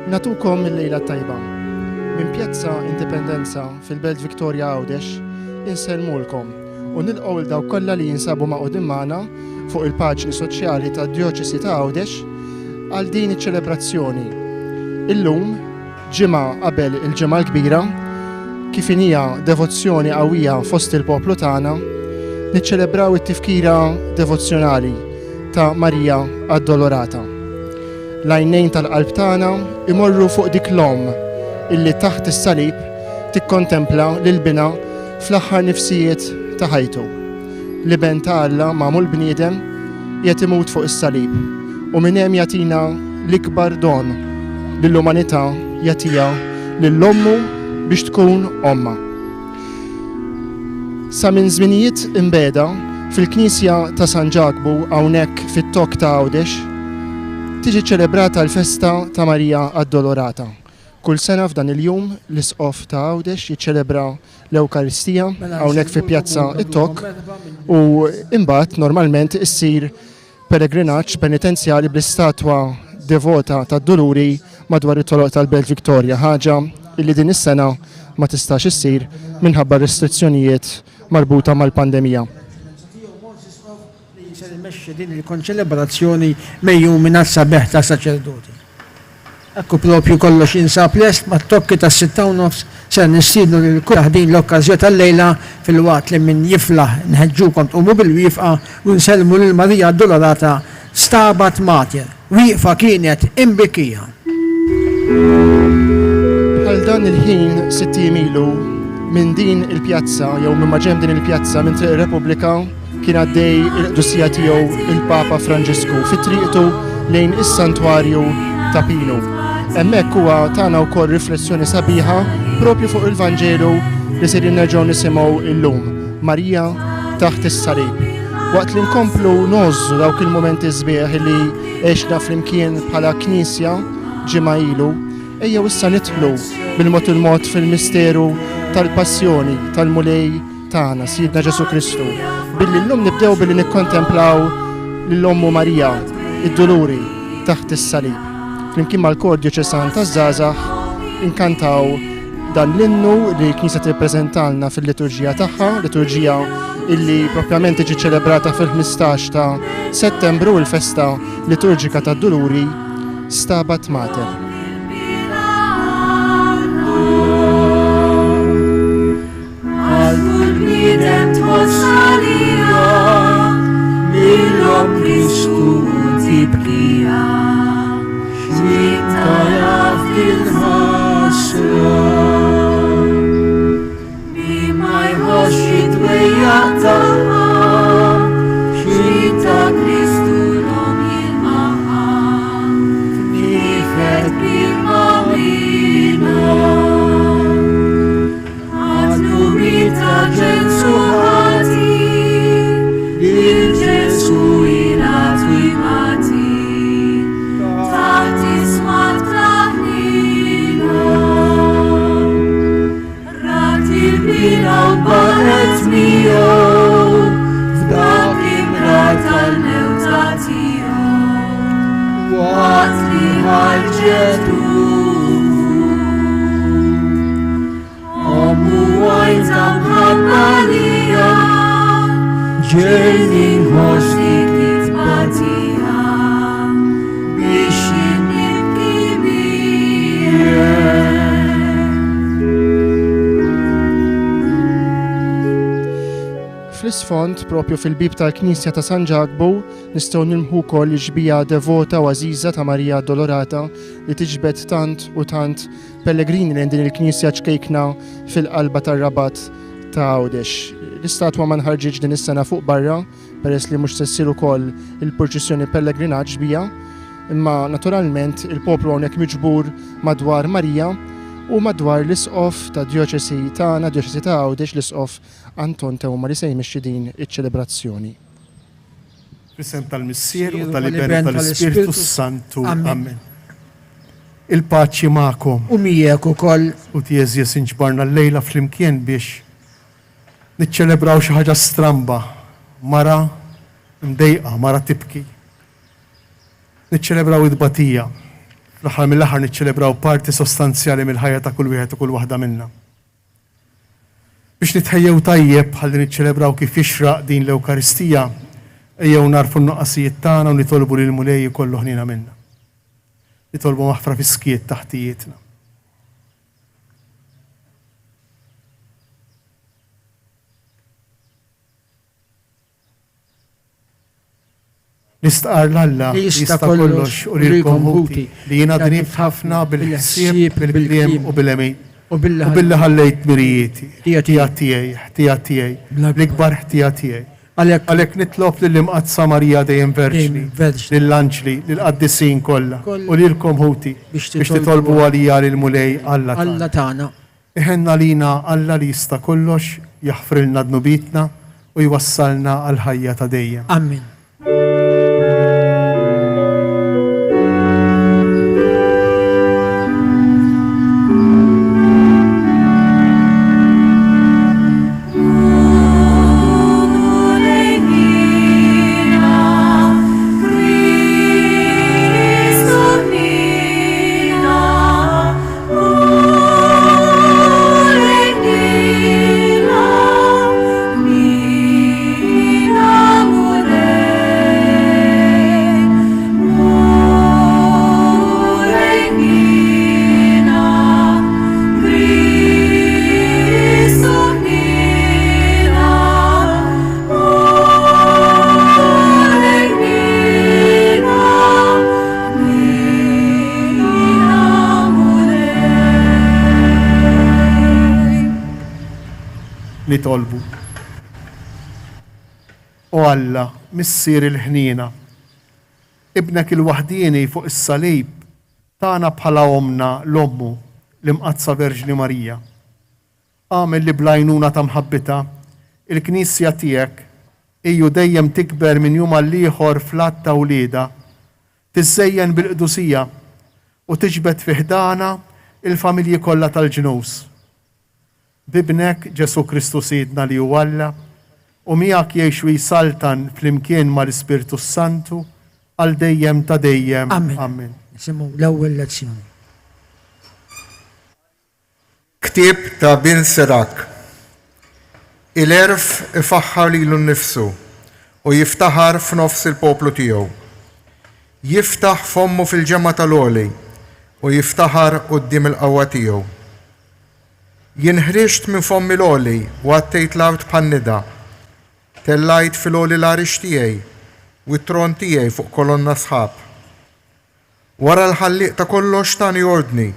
Nagħtukom il-lejla t-tajba. Minn Pjazza Indipendenza fil-Belt Victoria Għawdex insellmulkom u nilqgħu 'l dawk kollha li jinsabu magħqudin magħna fuq il-paġni soċjali tad-Djoċesi ta' Għawdex għal din iċ-ċelebrazzjoni. Illum, ġimgħa qabel il-Ġimgħa l-Kbira, kif inhija devozzjoni qawwija fost il-poplu tagħna, niċċelebraw it-tifkira devozzjonali ta' Marija Addolorata. L-għajnejn tal-qalb tagħna imorru fuq dik l-omm illi taħt is-salib tikkontempla lil binha fl-aħħar nifsijiet ta' ħajtu. L-Iben ta' Alla magħmul bniedem qiegħed imut fuq is-salib u minn hemm jagħtina l-ikbar don lill-umanità jagħtiha lil ommu biex tkun ommha. Sa minn żminijiet imbiegħda, fil-Knisja ta' San Ġakbu hawnhekk fit-Tokk ta' Għawdex, tiġi ċċelebrata l-festa ta' Marija Addolorata. Kull sena f'dan il-jum l-Isqof ta' Għawdex jiċċelebra l-Ewkaristija hawnhekk fi Pjazza t-Tokk u imbagħad normalment issir Pellegrinaġġ penitenzjali bl-istatwa devota tad-Duluri madwar it-toroq tal-Belt Victoria, ħaġa li din is-sena ma tistax issir minħabba r-restrizzjonijiet marbuta mal-pandemija. Li ser imexxi din il-konċelebrazzjoni megħjun minn għadd sabiħ ta' saċerdoti. Hekk hu propju kollox jinsab lest, mat-tokki tas-sitta u nofs ser nistiednu lil kulħadd din l-okkażjo tal-lejla filwaqt li min jiflaħ nħeġġukom tqumu bil-wieqfa u nsellmu lil Marija Addolorata Stabat Mater. Wieqfa kienet imbikkija. Bħal dan il-ħin sitt ijiem ilu minn din il-pjazza jew minn maġenb din il-pjazza minn Triq ir-Repubblika Kien għaddej il-qdusija tiegħu il-Papa Franġisku fi triqtu lejn is-Santwarju ta' Pinu. Hemmhekk huwa tana wkoll riflessjoni sabiħa propju fuq il-Vanġelu li sejrin nerġgħu nisimgħu illum, Marija taħt is-salib. Waqt li nkomplu ngħożżu dawk il-mumenti sbieħ li għexna flimkien bħala Knisja ġimgħa ilu, ejjew issa nidħlu bil-mod il-mod fil-misteru tal-passjoni tal-Mulej tagħna, Sidna Ġesù Kristu, billi llum nibdew billi nikkontemplaw lil Ommu Marija, id-Duluri, taħt is-salib. Flimkien mal-Kor Djoċesan taż-Żgħażagħ inkantaw dan l-innu li l-Knisja tippreżentalna fil-liturġija tagħha, liturġija illi propjament tiġi ċelebrata fil-15 ta' Settembru, il-festa liturġika tad-Duluri, Stabat Mater. Għal kull bniedem tħoss għalija, mill-omm Kristu tibkija, x'min taraf dil-ħasra. Min ma jħossx id-dwejjaq tagħha, x'min ta' Kristu l-omm jilmaħha, f'nifed kbir ma' minha. Waqt li ħarġet Ommu għajn ta' mħabba lija, ġejni nħoss dik it-tbatija, biex nibki miegħek. Fl-isfond, propju fil-bieb tal-Knisja ta' San Ġakbu, nistgħu nilmħu wkoll ix-xbieha devota u għażiża ta' Marija Addolorata li tiġbed tant u tant Pellegrini lejn din il-knisja ċkejkna fil-qalba tar-Rabat ta' Għawdex. L-istatwa ma nħarġitx din is-sena fuq barra peress li mhux se ssir ukoll il-purċissjoni pellegrinaġġ biha, imma naturalment il-poplu hawnhekk miġbur madwar Marija u madwar l-Isqof tad-Djoċesi tagħna, Djoċesi ta' Għawdex, l-Isqof Anton Teuma li se jmexxi din iċ-ċelebrazzjoni. Fl-isem tal-Missier u tal-Iben u tal-Ispirtu s-Santu. Amen. Il-paċi magħkom. U miegħek ukoll. U għeżież inġbarna llejla flimkien biex niċċelebraw xi ħaġa stramba, mara mdejqa, mara tibki. Niċċelebraw it-tbatija. Fl-aħħar mill-aħħar niċċelebraw parti sostanzjali mill-ħajja ta' kull wieħed u kull waħda minna. Biex nitħejjew tajjeb ħalli niċċelebraw kif jixraq din l-Ewkaristija, ejjew nagħrfu n-nuqqasijiet tagħna u nitolbu lill-Mulej ikollu ħniena minna. Nitolbu maħfra fis-skiet ta' ħtijietna. Nistqarr 'l Alla li jista' kollox u lilkom ħuti, li jiena dnibt ħafna bil-ħsieb, bil-kliem u bil-għemil, u billi ħallejt dmirijieti, ħtija tiegħi, ħtija tiegħi, l-ikbar ħtija tiegħi. Għalhekk nitlob lill-Imqaddsa Marija dejjem Verġni, lill-anġli, lill-qaddisin kollha, u lilkom ħuti, biex titolbu għalija lill-Mulej Alla tagħna. Iħenn għalina Alla li jista' kollox, jaħfrilna dnubietna u jwassalna għall-ħajja ta' dejjem. Amen. Nitolbu. O Alla, Missier il-ħniena, Ibnek il-waħdieni fuq is-salib tana bħala ommna 'l Ommu, l-Imqaddsa Verġni Marija. Agħmel li bl-għajnuna ta' mħabbitha, il-Knisja tiegħek hi u dejjem tikber minn jum għall-ieħor fl-għadd ta' wliedha, tiżżejjen bil-qdusija u tiġbed fi ħdanha l-familji kollha tal-ġnus. B'Ibnek, Ġesù Kristu Sidna li hu Alla, u miegħek jgħix u jsaltan flimkien mal-Ispirtu s-Santu għal dejjem ta' dejjem. Amen. Amen. Nisimgħu l-ewwel lezzjoni. Ktieb ta' Bin Sirak. Il-għerf ifaħħar lilu nnifsu u jiftaħar f'nofs il-poplu tiegħu. Jiftaħ fommu fil-ġemgħa tal-Għoli u jiftaħar quddiem il-qawwa tiegħu. Jien ħriġt minn fomm il-Għoli u għattejt l-art bħan-nida. Tellajt fil-għoli l-għarix tiegħi u t-tron tiegħi fuq kolonna sħab. Wara l-Ħallieq ta' kollox tani ordni,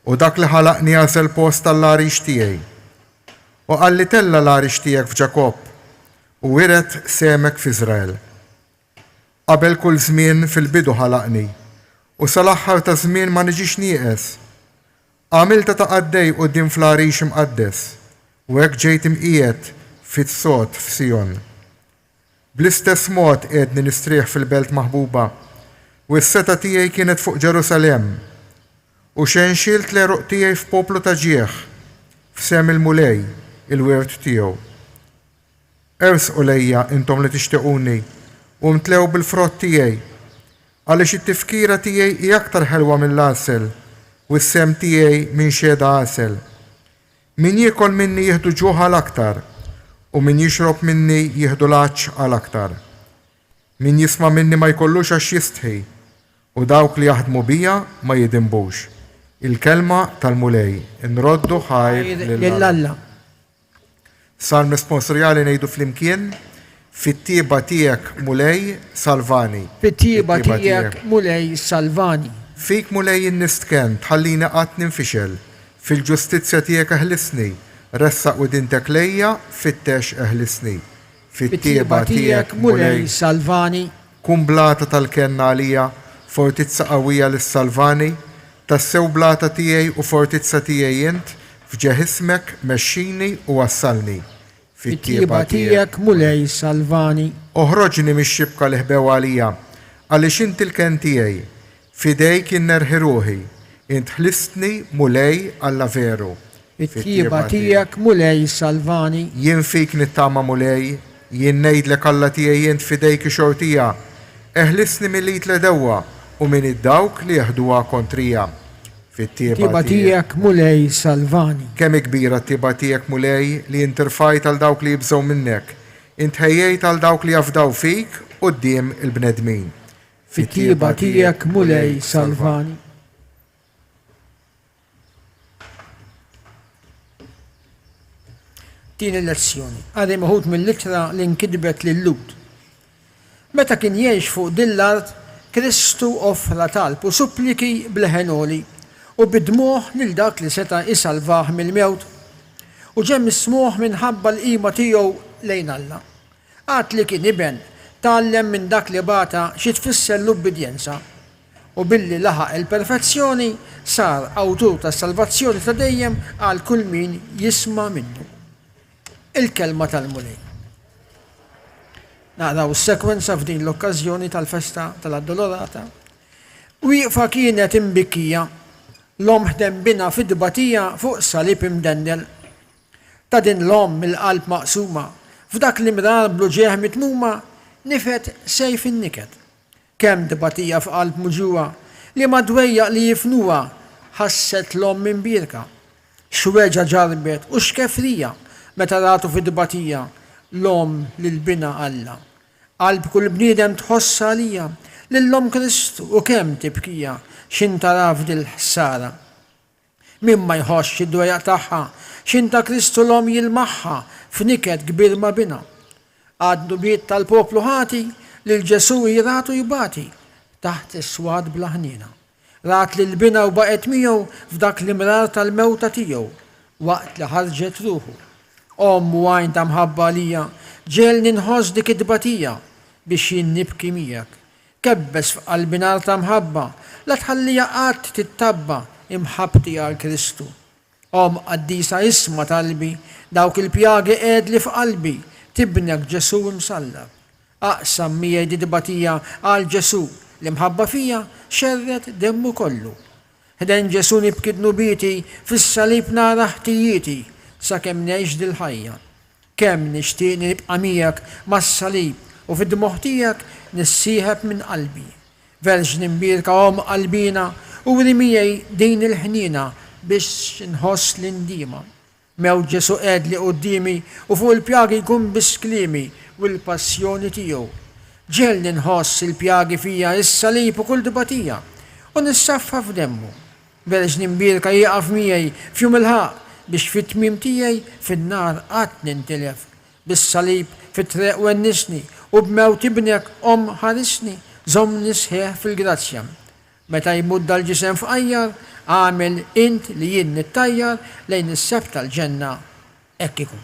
u dak li ħalaqni għażel post għall-għarix tiegħi. U qalli tella' l-għarix tiegħek f'Ġakobb, u iret sehmek f'Iżrael. Qabel kull żmien fil-bidu ħalaqni, u sal-aħħar taż-żmien ma niġix nieqes. Għamiltha ta' qaddej quddiem fl-għarix imqaddes, u hekk ġejt imqiegħed fit-sod f'Sijon. Bl-istess mod qiegħdni nistrieħ fil-belt maħbuba, u s-setgħa tiegħi kienet fuq Ġerusalemm. U xenxilt l-għeruq tiegħi f'poplu ta' ġieħ, f'sehem il-Mulej, il-wirt tiegħu. Ersqu lejja, intom li tixtiquni, u mtlew bil-frott tiegħi, għaliex it-tifkira tiegħi hi aktar ħelwa mill-għasel, u s-sehem tiegħi minn xehda għasel. Min jiekol minni jieħdu ġuħ għal aktar, u min jixrob minni jieħdu l-għatx għal aktar. Min jisma' minni ma jkollux għax jistħi, u dawk li jaħdmu bija ma jidinbux. Il-kelma tal-Mulej, inroddu ħajr lil Alla. Salm responsoriali ngħidu flimkien, Fit-tjieba tiegħek, Mulej, salvani. Fit-tjieba tiegħek, Mulej, salvani. Fik, Mulej, jien nistkenn, tħallini qatt ninfixel. Fil-ġustizzja tiegħek eħlisni, ressaq widintek lejja, fittex eħlisni. Fit-tjieba tiegħek, Mulej, salvani. Kun blata tal-kenn għalija, fortizza qawwija li ssalvani, tassew blata tiegħi u fortizza tiegħi int, f'ġieħ ismek mexxini u wassalni. Fit-tjieba tiegħek, Mulej, salvani. Oħroġni mix-xibka li ħbew għalija, għaliex int il-kenn tiegħi. F'idejk jien nerħi ruħi. Int ħlistni, Mulej, Alla veru. Fit-tjieba tiegħek, Mulej, salvani. Jien fik nittama, Mulej, jien ngħidlek, Alla tiegħi int f'idejk ix-xortija. Eħlisni mill-id l-għedewwa. u minn id dawk li jeħduha kontrija. Fit-tjieba Tieba tiegħek, Mulej, salvani. Kemm hi kbira t-tjieba tiegħek, Mulej, li int irfajt għal dawk li jibżgħu minnek. Int ħejjejt għal dawk li jafdaw fik quddiem il-bnedmin. Fit-tjieba tiegħek, Mulej, salvani. Tieni lezzjoni. Qari meħud mill-ittra li nkitbet lil-Lhud. Meta kien jgħix fuq din l-art, Kristu offra talb u suppliki b'leħen għoli u bid-dmugħ lil dak li seta' jsalvah mill-mewt. U ġie mismugħ minħabba l-qima tiegħu lejn Alla. Għad li kien iben, tgħallem minn dak li bata xi tfisser l-ubbidjenza. U billi laħaq il-perfezzjoni, sar awtur tas-salvazzjoni ta' dejjem għal kull min jisma' minnu. Il-Kelma tal-Mulej. Naqraw is-sekwenza f'din l-okkażjoni tal-festa tal-Addolorata. Wieqfa kienet imbikkija, l-omm ħdem binha fit-tbatija fuq salib imdendel. Ta' din l-omm il-qalb maqsuma, f'dak l-imrar bl-uġigħ mitmuma, nifed sejf in-niket. Kemm tbatija f'qalb muġugħa, liema dwejjaq li jifnuha ħasset l-omm imbierka. X'weġgħa ġarrbet u x'kefrija meta ratu fit-tbatija l-omm lil binha Alla. Qalb kull bniedem tħoss għalija lil omm Kristu u kemm tibkija x'intara f'dil-ħsara. Min ma jħossx id-dwejjaq tagħha, x'in ta' Kristu l-Omm jilmaħha f'niket kbir ma' Binha. Għad-dnubiet tal-poplu ħati, lil Ġesù hi ratu jbati taħt is-swat bla ħniena. Rat lil Binha u baqgħet miegħu f'dak l-imrar tal-mewta tiegħu, waqt li ħarġet ruħu. Omm u għajn ta' mħabba għalija, ġegħelni nħoss dik it-tbatija biex jien nibki miegħek. Kebbes f'qalbi nar ta' mħabba, la tħalliha qatt tittabba imħabbti għal Kristu. Omm qaddisa isma' talbi, dawk il-pjagi qegħedli f'qalbi, t'Ibnek Ġesù imsallab. Aqsam miegħi di tbatija għal Ġesù, li mħabba fija xerred demmu kollu. Ħdejn Ġesù nibki dnubieti, fis-salib nara ħtijieti, sakemm ngħix dil-ħajja. Kemm nixtieq li nibqa' miegħek mas-salib u fid-dmugħ tiegħek nissieħeb minn qalbi. Verġni mbierka Omm qalbiena, uri miegħi din il-ħniena biex nħoss l-indiema. Mewt Ġesù qegħedli quddiemi u fuq il-pjagi jkun biss kliemi u l-passjoni tiegħu. Ġegħelni nħoss il-pjagi fija is-salib u kull tbatija u nissaffa f'demmu. Verġni mbierka ieqaf miegħi f'jum il-ħaqq biex fit-tmiem tiegħi fin-nar qatt nintilef. Bis-salib fit-treq wennisni u b'mewt ibnek Omm ħarisni, żommni sħiħ fil-grazzja. Meta jmut dal-ġisem fqajjar, agħmel int li jien nittajjar lejn is-sebħ tal-ġenna. Hekk ikun.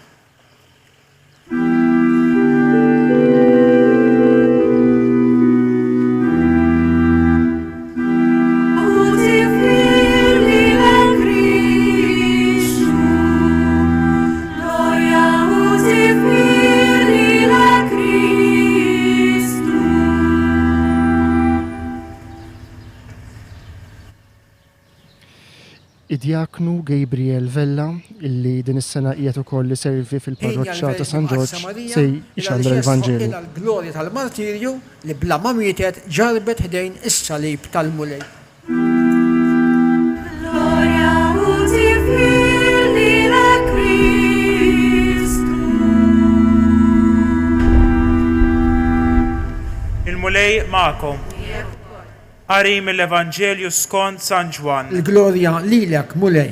Id-Djaknu Gabriel Vella, illi din is-sena qiegħed ukoll iservi fil-Parroċċa ta' San Ġorġ, se jxandar il-Vanġelu. l-glorja tal-martirju li bla ma mietet ġarrbet ħdejn is-salib tal-Mulej. Glorja u tifħir lilek Kristu. Il-Mulej magħkom. Qari mill-Evanġelju skont San Ġwann. Il-glorja lilek, Mulej.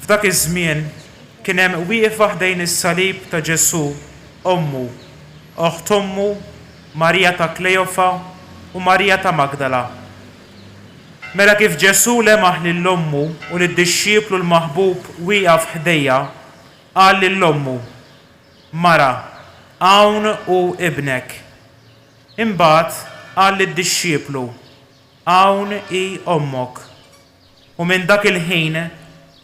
F'dak iż-żmien kien hemm wieqfa ħdejn is-salib ta' Ġesù ommu, oħt ommu, Marija ta' Kleofa u Marija ta' Magdala. Mela kif Ġesù lemaħ lil ommu u lid-dixxiplu l-maħbub wieqaf ħdejha, qal lil ommu, Mara, hawn hu ibnek. Imbagħad qal lid-dixxiplu, Hawn hi ommok. U minn dak il-ħin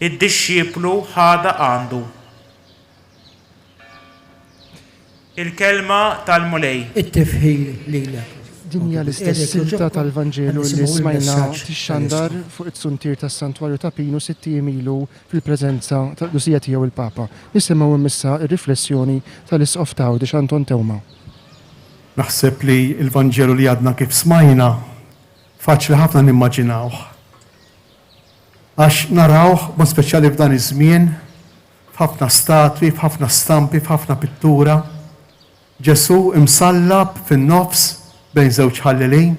id-dixxiplu ħadha għandu. Il-Kelma tal-Mulej. It-tifħir lilek. Din hija l-istess silta tal-Vanġelu li smajna tixxandar fuq it-suntier tas-Santwarju ta' Pinu sitt ijiem ilu fil-preżenza tal-Qdusija Tiegħu il-Papa. Nisimgħu issa r-riflessjoni tal-Isqof ta' Għawdex Anton Teuma. Naħseb li l-Vanġelu li għadna kif smajna faċli ħafna nimmaġinawh. Għax narawh, b'mod speċjali f'dan iż-żmien, f'ħafna statwi, f'ħafna stampi, f'ħafna pittura, Ġesù imsallab fin-nofs bejn żewġ ħallelin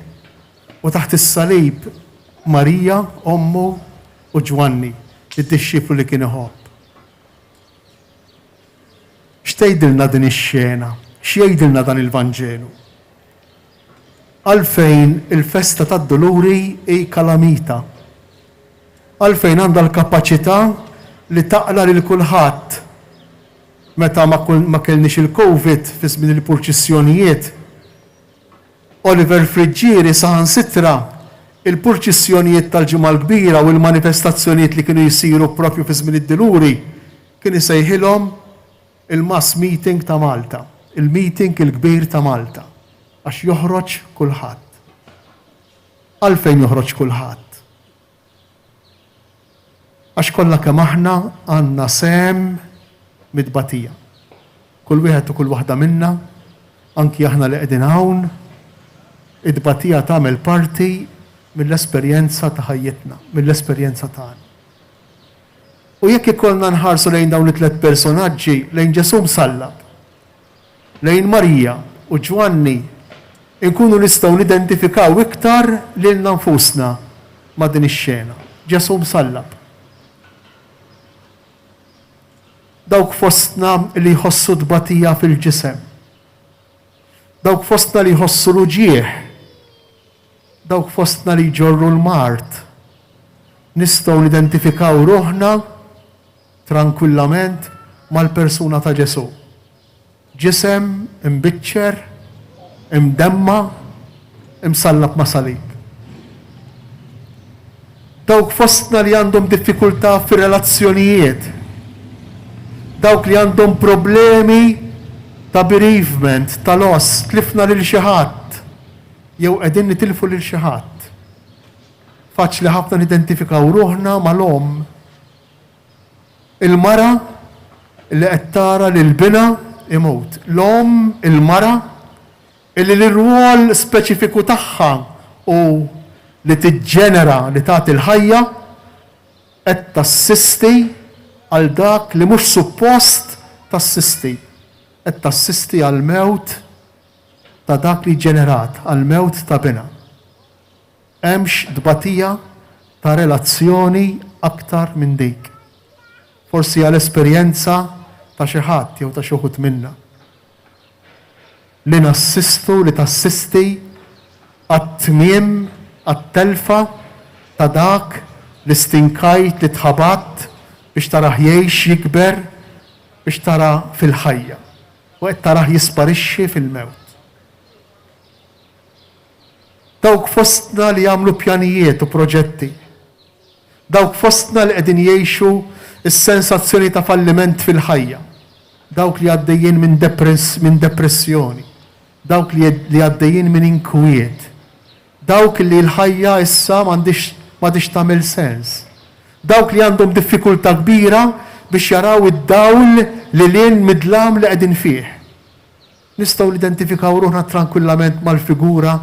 u taħt is-salib Marija, ommu, u Ġwanni, id-dixxiplu li kien iħobb. X'tgħidilna din ix-xena? X'jgħidilna dan il-Vanġelu? Għalfejn il-festa tad-Duluri hi kalamita? Għalfejn għandha l-kapaċità li taqla' lil kulħadd? Meta ma kellniex il-Covid fi żmien il-purċissjonijiet, Oliver Friggieri saħansitra il-purċissjonijiet tal-Ġimgħa l-Kbira u l-manifestazzjonijiet li kienu jsiru propju fi żmien id-Duluri kien isejħilhom il-mass meeting ta' Malta, il-meeting il-kbir ta' Malta, għax joħroġ kulħadd. Għalfejn joħroġ kulħadd? Għax kollha kemm aħna għandna sehem mit-tbatija. Kull wieħed u kull waħda minna, anki aħna li qegħdin hawn, it-tbatija tagħmel parti mill-esperjenza ta' ħajjitna, mill-esperjenza tagħna. U jekk ikollna nħarsu lejn dawn it-tliet personaġġi, lejn Ġesù msallab, lejn Marija u Ġwanni, inkunu nistgħu nidentifikaw iktar lilna nfusna ma' din ix-xena. Ġesù msallab. Dawk fostna li jħossu tbatija fil-ġisem. Dawk fostna li jħossu l-uġigħ. Dawk fostna li jġorru l-mard. Nistgħu nidentifikaw ruħna trankwillament mal-persuna ta' Ġesù. Ġisem imbiċċer, imdemma', imsallab ma' salib. Dawk fostna li għandhom diffikultà fir-relazzjonijiet, dawk li għandhom problemi ta' bereavement, ta' loss, tlifna lil xi ħadd jew qegħdin nitilfu lil xi ħadd. Faċli ħafna nidentifikaw ruħna mal-omm. Il-mara li qed tara lil binha imut. L-omm, il-mara, illi l-irwol speċifiku tagħha hu li tiġġenera, li tagħti l-ħajja, qed tassisti għal dak li mhux suppost tassisti. Qed tassisti għall-mewt ta' dak li ġġenerat, għall-mewt ta' binha. Hemmx tbatija ta' relazzjoni aktar minn dik. Forsi għal esperjenza ta' xi ħadd jew ta' xi wħud minna. Li nassistu, li tassisti għat-tmiem, għat-telfa ta' dak li stinkajt, li tħabatt biex tarah jgħix, jikber, biex tara fil-ħajja. U qed tarah jisparixxi fil-mewt. Dawk fostna li jagħmlu pjanijiet u proġetti. Dawk fostna li qegħdin jgħixu s-sensazzjoni ta' falliment fil-ħajja. Dawk li għaddejjin minn minn depressjoni. Dawk li li għaddejjin minn inkwiet. Dawk li l-ħajja issa m'għandhiex m'għadhiex tagħmel sens. Dawk li għandhom diffikultà kbira biex jaraw id-dawl lil hinn mid-dlam li qegħdin fih. Nistgħu nidentifikaw ruħna trankwillament mal-figura,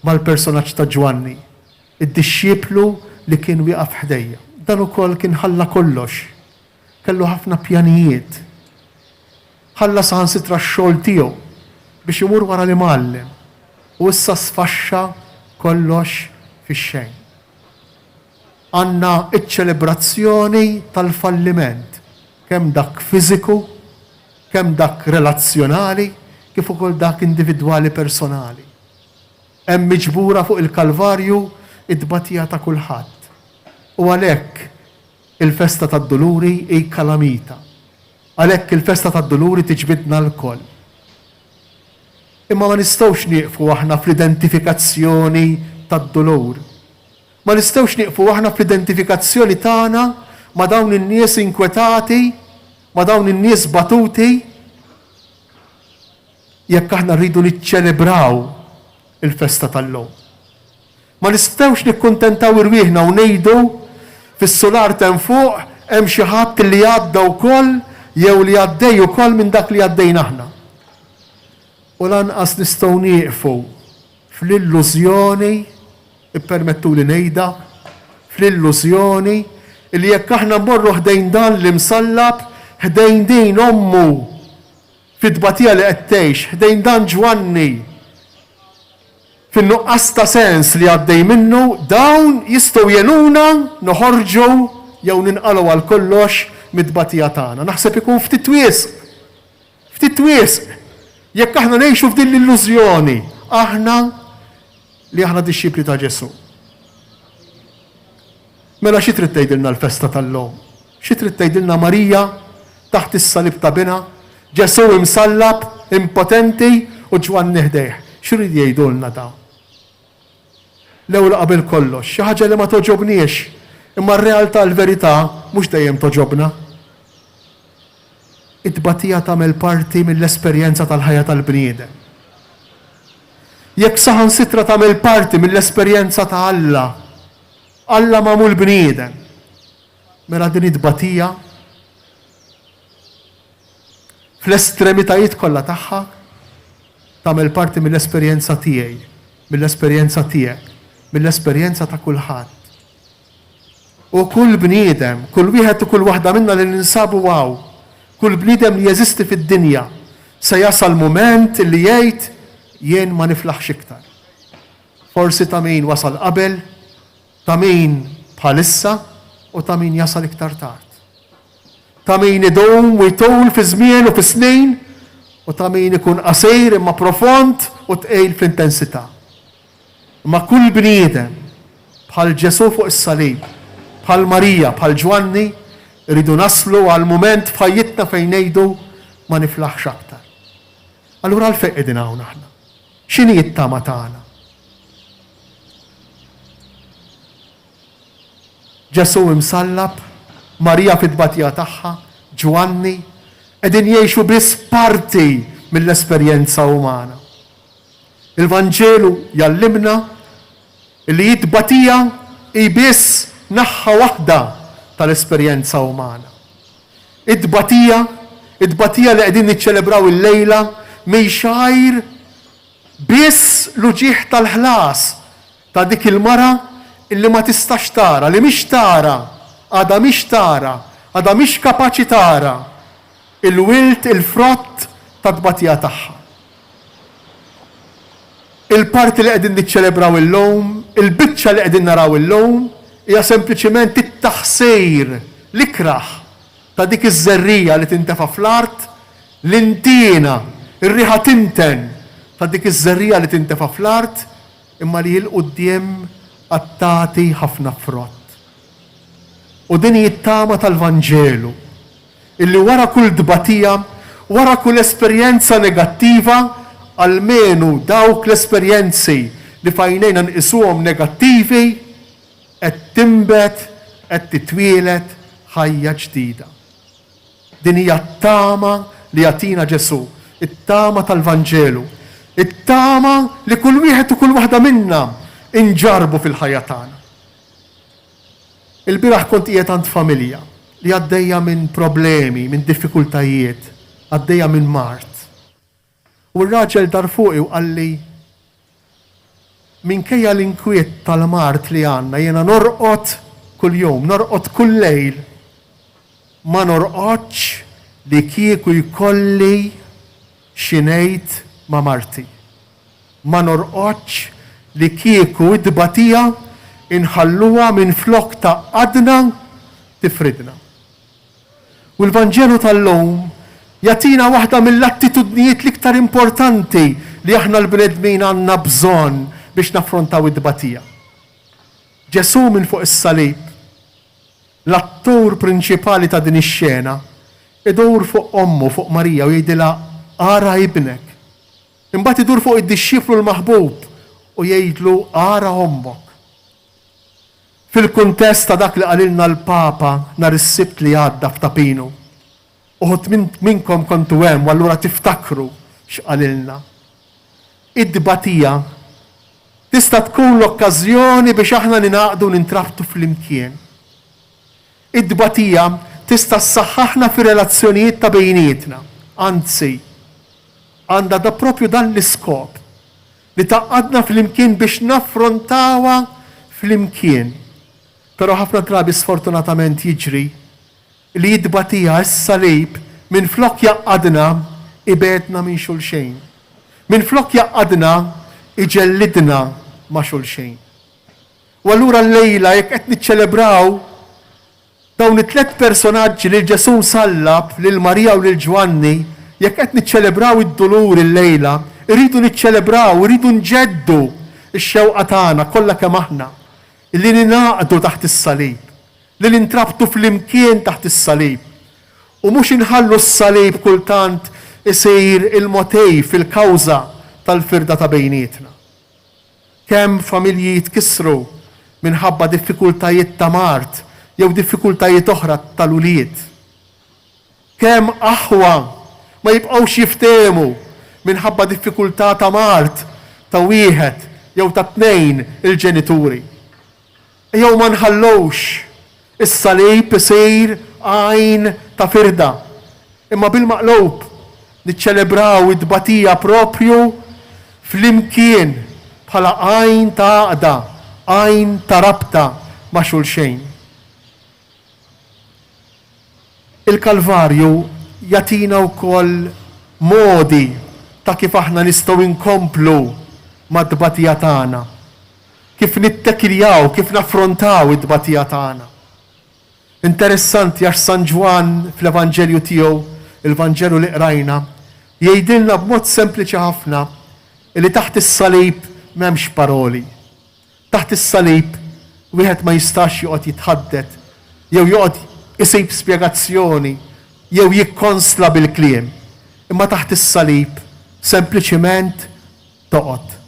mal-personaġġ ta' Ġwanni, id-dixxiplu li kien wieqaf ħdejja. Dan ukoll kien ħalla kollox. Kellu ħafna pjanijiet. Ħalla saħansitra x-xogħol tiegħu biex imur wara l-Imgħallem u issa sfaxxa kollox fix-xejn. Għandna ċ-ċelebrazzjoni tal-falliment, kemm dak fiżiku, kemm dak relazzjonali kif ukoll dak individwali personali. Hemm miġbura fuq il-Kalvarju t-tbatija ta' kulħadd. U għalhekk il-festa tad-Duluri hi kalamita. Għalhekk il-festa tad-Duluri tiġbidna lkoll. Imma ma nistgħux nieqfu aħna fl-identifikazzjoni tad-dulur. Ma nistgħux nieqfu aħna fl-identifikazzjoni tagħna ma' dawn in-nies inkwetati, ma' dawn in-nies batuti, jekk aħna rridu niċċelebraw. Il-festa tal-lum. Ma nistgħux nikkuntentaw irwieħna u ngħidu, fis-sular t'hemm fuq hemm xi ħadd li għadda wkoll jew li għaddej ukoll minn dak li għaddejna aħna. U lanqas nistgħu nieqfu fl-illużjoni, ippermettuli ngħidha, fl-illużjoni li jekk aħna mmorru ħdejn dan l-imsallab, ħdejn din ommu fit-tbatija li qed tgħix, ħdejn dan Ġwanni, fin-nuqqas ta' sens li għaddej minnu, dawn jistgħu jgħinuna noħorġu jew ninqalgħu għal kollox mit-tbatija tagħna. Naħseb ikun ftit wisq, ftit wisq, jekk aħna ngħixu f'din l-illużjoni, aħna li aħna dixxipli ta' Ġesù. Mela xi trid tgħidilna l-festa tal-lum? Xi trid tgħidilna Marija taħt is-salib ta' binha, Ġesù imsallab, impotenti u Ġwanni ħdejh? X'iridu jgħidulna dawn? L-ewwel u qabel kollox, xi ħaġa li ma togħġobniex, imma r-realtà, l-verità mhux dejjem togħġobna. It-tbatija tagħmel parti mill-esperjenza tal-ħajja tal-bniedem. Jekk saħansitra tagħmel parti mill-esperjenza ta' Alla, Alla magħmul bniedem, mela din it-tbatija fl-estremitajiet kollha tagħha tagħmel parti mill-esperjenza tiegħi, mill-esperjenza tiegħek, mill-esperjenza ta' kulħadd. U kull bniedem, kull wieħed u kull waħda minna li ninsabu hawn, kull bniedem li jeżisti fid-dinja, se jasal mument li jgħid jien ma niflaħx iktar. Forsi ta' min wasal qabel, ta' min bħalissa u ta' min jasal iktar tard. Ta' min idum u jtul fi żmien u fi snin u ta' min ikun qasir imma profond u tqil fl-intensità. Imma kull bniedem, bħal Ġesù fuq is-salib, bħal Marija, bħal Ġwanni, irridu naslu għal mument f'ħajjitna fejn ngħidu ma niflaħx aktar. Allura għalfejn qegħdin hawn aħna? X'inhi t-tama tagħna? Ġesù imsallab, Marija fit-tbatija tagħha, Ġwanni, qegħdin jgħixu biss parti mill-esperjenza umana. Il-Vanġelu jgħallimna li t-tbatija hi biss naħha waħda tal-esperjenza umana. It-tbatija, it-tbatija li qegħdin niċċelebraw illejla mhix għajr biss l-uġigħ tal-ħlas ta' dik il-mara illi ma tistax tara, li mhix tara, għadha mhix tara, għadha mhix kapaċi tara il-wild, il-frott tat-tbatija tagħha. Il-parti li qegħdin niċċelebraw illum, il-biċċa li qegħdin naraw illum, hija sempliċiment it-taħsir l-ikrah ta' dik iż-żerriegħa li tintefa' fl-art, l-intiena, ir-riħa tinten ta' dik iż-żerriegħa li tintefa' fl-art imma li 'l quddiem għad tagħti ħafna frott. U din hi t-tama tal-Vanġelu. Illi wara kull tbatija, wara kull esperjenza negattiva, almenu dawk l-esperjenzi li f'għajnejna nqisuhom negattivi, qed tinbet, qed titwieled ħajja ġdida. Din hija t-tama li jagħtina Ġesù, it-tama tal-Vanġelu, it-tama li kull wieħed u kull waħda minna nġarrbu fil-ħajja tagħna. Il-bieraħ kont qiegħed għand familja li għaddejja minn problemi, minn diffikultajiet, għaddejja minn mard. U r-raġel dar fuqi u qalli, Minkejja l-inkwiet tal-mard li għandna jiena norqod kuljum, norqod kull lejl. Ma norqodx li kieku jkolli xi ngħid ma' marti. Ma norqodx li kieku t-tbatija nħalluha minflok tgħaqqadna tifridna. U l-Vanġelu tal-lum jagħtina waħda mill-attitudnijiet l-iktar importanti li aħna l-bnedmin għandna bżonn biex naffrontaw it-tbatija. Ġesù minn fuq is-salib, l-attur prinċipali ta' din ix-xena, idur fuq ommu, fuq Marija u jgħidilha, Ara ibnek. Imbagħad idur fuq id-dixxiplu l-maħbub u jgħidlu, Ara ommok. Fil-kuntest ta' dak li qalilna l-Papa nhar is-Sibt li għadda f'Ta' Pinu, uħud minnkom kontu hemm u allura tiftakru x'qalilna. It-tbatija. Tista' tkun l-okkażjoni biex aħna ningħaqdu u nintrabtu flimkien. It-tbatija tista' ssaħħaħna fir-relazzjonijiet ta' bejnietna, anzi, għandha da proprju dan l-iskop, li tgħaqqadna flimkien biex naffrontawha flimkien. Però ħafna drabi sfortunatament jiġri li t-tbatija, is-salib, minflok jgħaqqadna, ibegħedna minn xulxejn. Minflok jgħaqqadna, iġellidna ma' xulxejn. U allura llejla jekk qed niċċelebraw dawn it-tlett personaġġi lil Ġesù msallab, lil Marija u lil Ġwanni, jekk qed niċċelebraw id-dulur illejla, irridu niċċelebraw, irridu nġeddu x-xewqa tagħna kollha kemm aħna li ningħaqdu taħt is-salib, li nintrabtu flimkien taħt is-salib u mhux inħallu s-salib kultant isir il-motiv, il-kawża tal-firda ta' bejnietna. Kemm familji jitkissru minħabba diffikultajiet ta' mard jew diffikultajiet oħra tal-ulied. Kemm aħwa ma jibqgħux jiftehmu minħabba diffikultà ta' mard ta' wieħed jew ta' tnejn il-ġenituri. Ejjew ma nħallux is-salib isir għajn ta' firda, imma bil-maqlub niċċelebraw it-tbatija proprju flimkien bħala għajn ta' għaqda, għajn ta' rabta ma' xulxejn. Il-Kalvarju jagħtina wkoll modi ta' kif aħna nistgħu nkomplu mat-tbatija tagħna. Kif nittekiljaw, kif naffrontaw it-tbatija tagħna. Interessanti għax San Ġwann fl-Evanġelju tiegħu, il-Vanġelu li qrajna, jgħidilna b'mod sempliċi ħafna li taħt is-salib m'hemmx paroli. Taħt is-salib wieħed ma jistax joqgħod jitħaddet jew joqgħod isib spjegazzjoni jew jikkonsla bil-kliem, imma taħt is-salib sempliċiment toqgħod.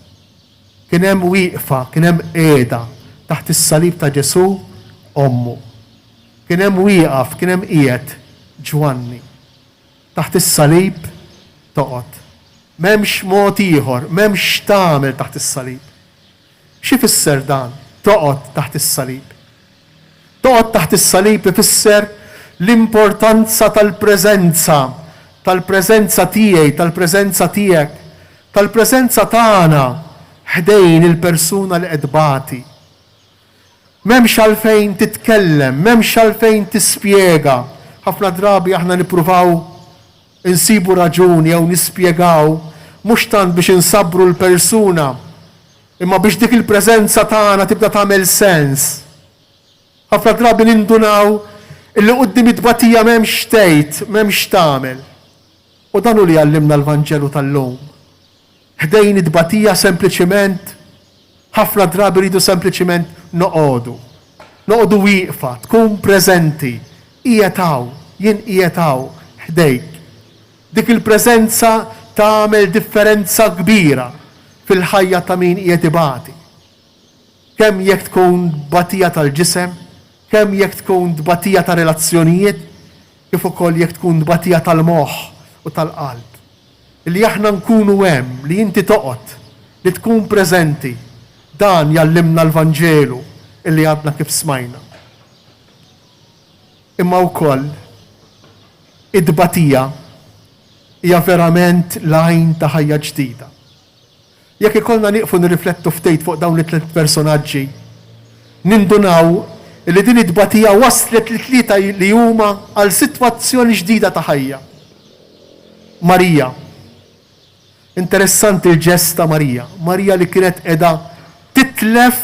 Kien hemm wieqfa, kien hemm qiegħda taħt is-salib ta' Ġesù ommu. Kien hemm wieqaf, kien hemm qiegħed Ġwanni. Taħt is-salib toqgħod. M'hemmx mod ieħor, m'hemmx x'tagħmel taħt is-salib. X'ifisser dan, toqgħod taħt is-salib? Toqgħod taħt is-salib ifisser l-importanza tal-preżenza, tal-preżenza tiegħi, tal-preżenza tiegħek, tal-preżenza tagħna ħdejn il-persuna li qed tbati. M'hemmx għalfejn titkellem, m'hemmx għalfejn tispjega. Ħafna drabi aħna nippruvaw insibu raġuni jew nispjegaw mhux tant biex insabbru l-persuna, Imma biex dik il-preżenza tagħna tibda tagħmel sens. Ħafna drabi nindunaw illi quddiem it-tbatija m'hemmx x'tgħid, m'hemmx x'tagħmel. U dan hu li jgħallimna l-Vanġelu tal-lum. Ħdejn it-tbatija sempliċiment, ħafna drabi rridu sempliċiment noqogħdu. Noqogħdu wieqfa, tkun preżenti, qiegħed hawn, jien qiegħed hawn ħdejk. Dik il-preżenza tagħmel differenza kbira fil-ħajja ta' min qiegħed ibati. Kemm jekk tkun tbatija tal-ġisem, kemm jekk tkun tbatija ta' relazzjonijiet, kif ukoll jekk tkun tbatija tal-moħħ u tal-qalb. Li aħna nkunu hemm, li inti toqgħod, li tkun preżenti, dan jgħallimna l-Vanġelu li għadna kif smajna. Imma wkoll it-tbatija hija verament l-għajn ta' ħajja ġdida. Jekk ikollna nieqfu nirriflettu ftit fuq dawn it-tliet personaġġi, nindunaw li din it-tbatija wasslet lit-tlieta li huma għal sitwazzjoni ġdida ta' ħajja. Marija. Interessanti l-ġest ta' Marija. Marija li kienet qiegħda titlef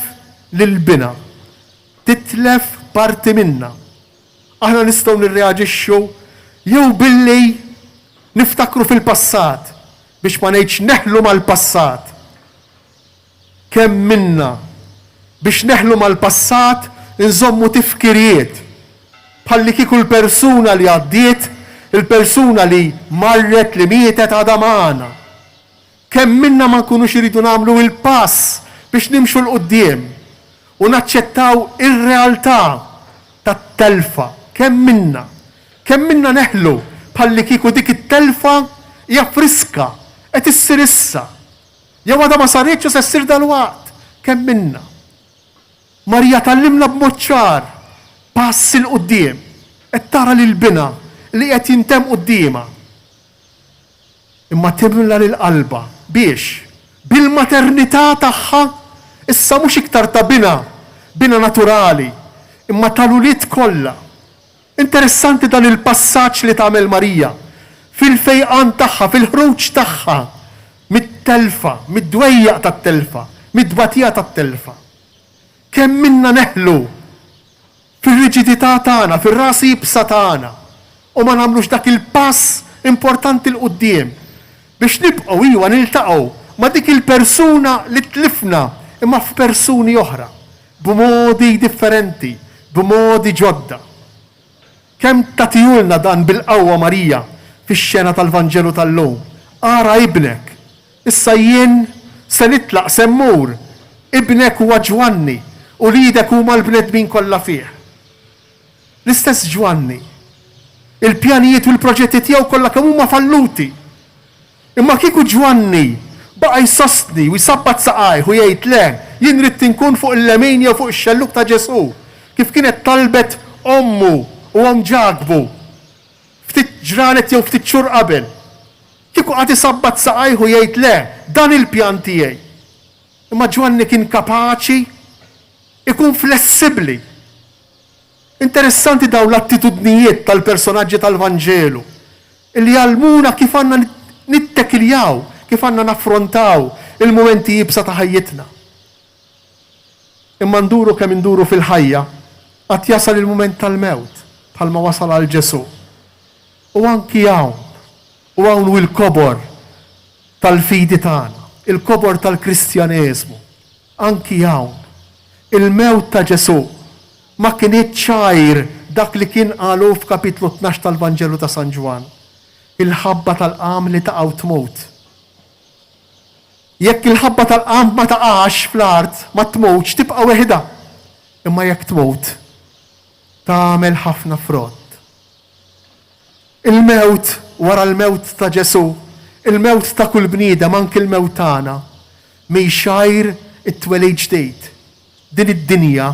lil binha. Titlef parti minnha. Aħna nistgħu nirreaġixxu jew billi niftakru fil-passat, biex ma ngħidx neħlu mal-passat. Kemm minna biex neħlu mal-passat inżommu tifkiriet, bħallikieku l-persuna li għaddiet, il-persuna li marret, li mietet għadha magħna. Kemm minna ma nkunux irridu nagħmlu il-pass biex nimxu 'l quddiem u naċċettaw ir-realtà tat-telfa. Kemm minna, kemm minna neħlu bħallikieku dik it-telfa hija friska, qed issir issa, jew għadha ma saritx u se ssir dalwaqt. Kemm minna? Marija tgħallimna b'mod ċar, pass 'il quddiem, qed tara lil binha li qiegħed jintemm quddiemha. Imma timla lil qalbha biex, bil-maternità tagħha, issa mhux iktar ta' binha, binha naturali, imma tal-ulied kollha. Interessanti dan il-passaġġ li tagħmel Marija fil-fejqan tagħha, fil-ħruġ tagħha mit-telfa, mid-dwejjaq tat-telfa, mit-tbatija tat-telfa. Kemm minna neħlu fir-riġidità tagħna, fir-ras iebsa tagħna u ma nagħmlux dak il-pass importanti 'l quddiem biex nibqgħu, iwa, niltaqgħu ma' dik il-persuna li tlifna imma f'persuni oħra. B'modi differenti, b'modi ġodda. Kemm tagħtihulna dan bil-qawwa Marija fix-xena tal-Vanġelu tal-lum. Ara ibnek! Issa jien se nitlaq, se mmur. Ibnek huwa Ġwanni, uliedek huma l-bnedmin kollha fih. L-istess Ġwanni. Il-pjanijiet u l-proġetti tiegħu kollha kemm huma falluti. Imma kieku Ġwanni baqa' jsostni u jsabbat saqajh u jgħid le, jien ridt inkun fuq il-lemin jew fuq ix-xellug ta' Ġesù, kif kienet talbet ommu u omm Ġakbu ftit ġranet jew ftit xhur qabel. Kieku qagħad isabbat saqajh u jgħid le, dan il-pjan tiegħi. Imma Ġwanni kien kapaċi ikun flessibbli. Interessanti dawn l-attitudnijiet tal-personaġġi tal-Vanġelu li jgħallmuna kif għandna nittekiljaw, kif għandna naffrontaw il-mumenti iebsa ta' ħajjitna. Imma nduru kemm induru fil-ħajja, għad jasal il-mument tal-mewt, bħalma wasal għal Ġesù. U anki hawn, u hawn hu l-kobor tal-fidi tagħna, il-kobor tal-Kristjaneżmu, Anki hawn, il-mewt ta' Ġesù ma kinitx għajr dak li kien qal hu f'kapitlu 12 tal-Vanġelu ta' San Ġwann, Il-ħabba tal-qamħ li taqa' u tmut. Jekk il-ħabba tal-qamħ ma taqax fl-art, ma tmutx, tibqa' weħidha. Imma jekk tmut, tagħmel ħafna frott. Il-mewt wara l-mewt ta' Ġesù, il-mewt ta' kull bniedem, anki l-mewt tagħna, mhix għajr it-twelid ġdid. Din id-dinja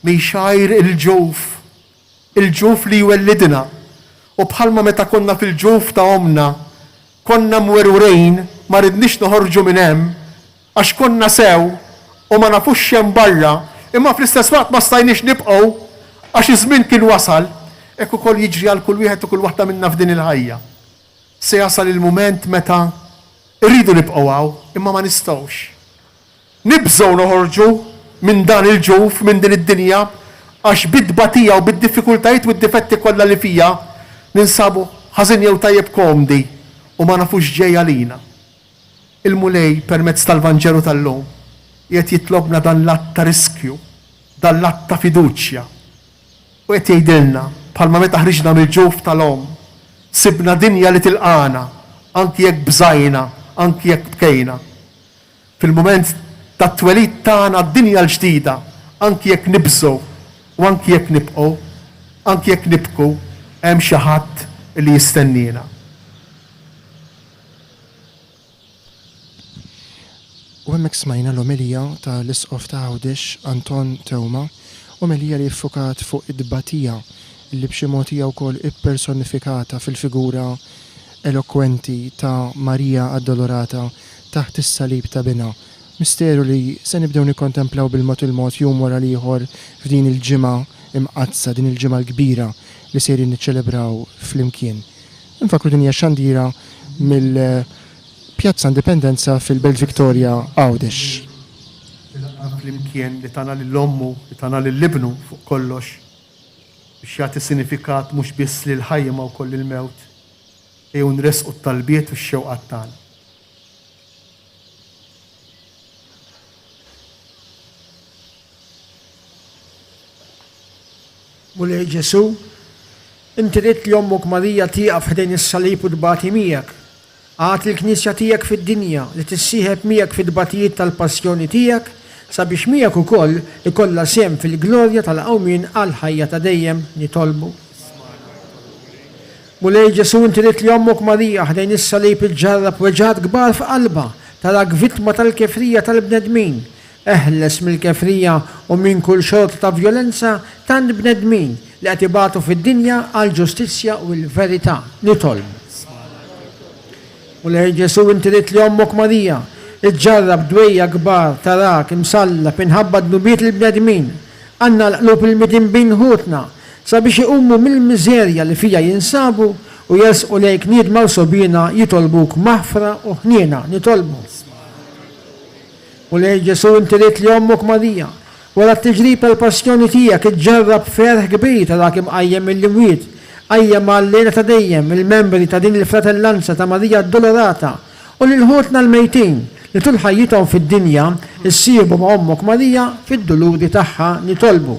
mhix għajr il-ġuf, il-ġuf li jwellidna. U bħalma meta konna fil-ġuf ta' ommna, konna mwerwrin, ma ridniex noħorġu minn hemm, għax konna sew u ma nafux x'hemm barra, imma fl-istess waqt ma stajniex nibqgħu għax iż-żmien kien wasal, hekk ukoll jiġri għal kull wieħed u kull waħda minna f'din il-ħajja. Se jasal il-mument meta rridu nibqgħu hawn, imma ma nistgħux. Nibżgħu noħorġu minn dan il-ġuf, minn din id-dinja, għax bit-tbatija u bid-diffikultajiet u d-difetti kollha li fiha, ninsabu ħażin jew tajjeb komdi u ma nafux x'ġej għalina. Il-Mulej, permezz tal-Vanġelu tal-lum, qiegħed jitlobna dan l-att ta' riskju, dan l-att ta' fiduċja. U qed jgħidilna, bħalma meta ħriġna mill-ġuf tal-omm, sibna dinja li tilqagħna, anki jekk bżajna, anki jekk bkejna. Fil-mument tat-twelid tagħna għad-dinja l-ġdida, anki jekk nibżgħu u anki jekk nibqgħu, anki jekk nibku, hemm xi ħadd li jistenniena. U hemmhekk smajna l-omelija ta' l-Isqof ta' Għawdex Anton Teuma, omelija li ffukat fuq it-tbatija li b'xi mod hija wkoll ippersonifikata fil-figura elokwenti ta' Marija Addolorata taħt is-salib ta' binha. Misteru li se nibdew nikkontemplaw bil-mod il-mod jum wara l-ieħor f'din il-Ġimgħa Imqaddsa, din il-Ġimgħa l-Kbira li sejrin niċċelebraw flimkien. Infakkru din hija xandira mill-Pjazza Indipendenza fil-Belt Victoria, Għawdex. Li laqgħna flimkien, li tana lil ommu, li tana lil ibnu fuq kollox, biex jagħti sinifikat mhux biss lill-ħajja imma wkoll lill-mewt. Ejjew nressqu t-talbiet u x-xewqat tagħna. Mulej Ġesù, inti ridt li ommok Marija tieqaf ħdejn is-salib u tbati miegħek. Agħti l-Knisja tiegħek fid-dinja li tissieħeb miegħek fit-tbatijiet tal-passjoni tiegħek sabiex miegħek ukoll ikollha sehem fil-glorja tal-qawmien għall-ħajja ta' dejjem. Nitolbu. Mulej Ġesù, inti ridt li ommok Marija ħdejn is-salib iġġarrab weġgħat kbar f'qalbha, tarak vittma tal-kefrija tal-bnedmin. Eħles mill-kefrija u minn kull xorta ta' vjolenza tant bnedmin li qed ibatu fid-dinja għall-ġustizzja u l-verità. Nitolbu. Mulej Ġesù, inti ridt li ommok Marija ġġarrab dwejjaq kbar tarak imsallab minħabba dnubiet il-bnedmin. Għanna l-qlub il-midinbin ħutna sabiex iqumu mill-miżerja li fiha jinsabu u jersqu lejk niedma u sogħbiena jitolbuk maħfra u ħniena. Nitolbu. Mulej Ġesù, inti ridt li ommok Marija, wara t-tiġrib tal-passjoni tiegħek, iġġarrab ferħ kbir tarak imqajjem mill-imwiet. Qajjem għal-lejla ta' dejjem il-membri ta' din il-fratellanza ta' Marija Addolorata u lil ħutna l-mejtin li tul ħajjithom fid-dinja ssieħbu ma' ommok Marija fid-duluri tagħha. Nitolbu.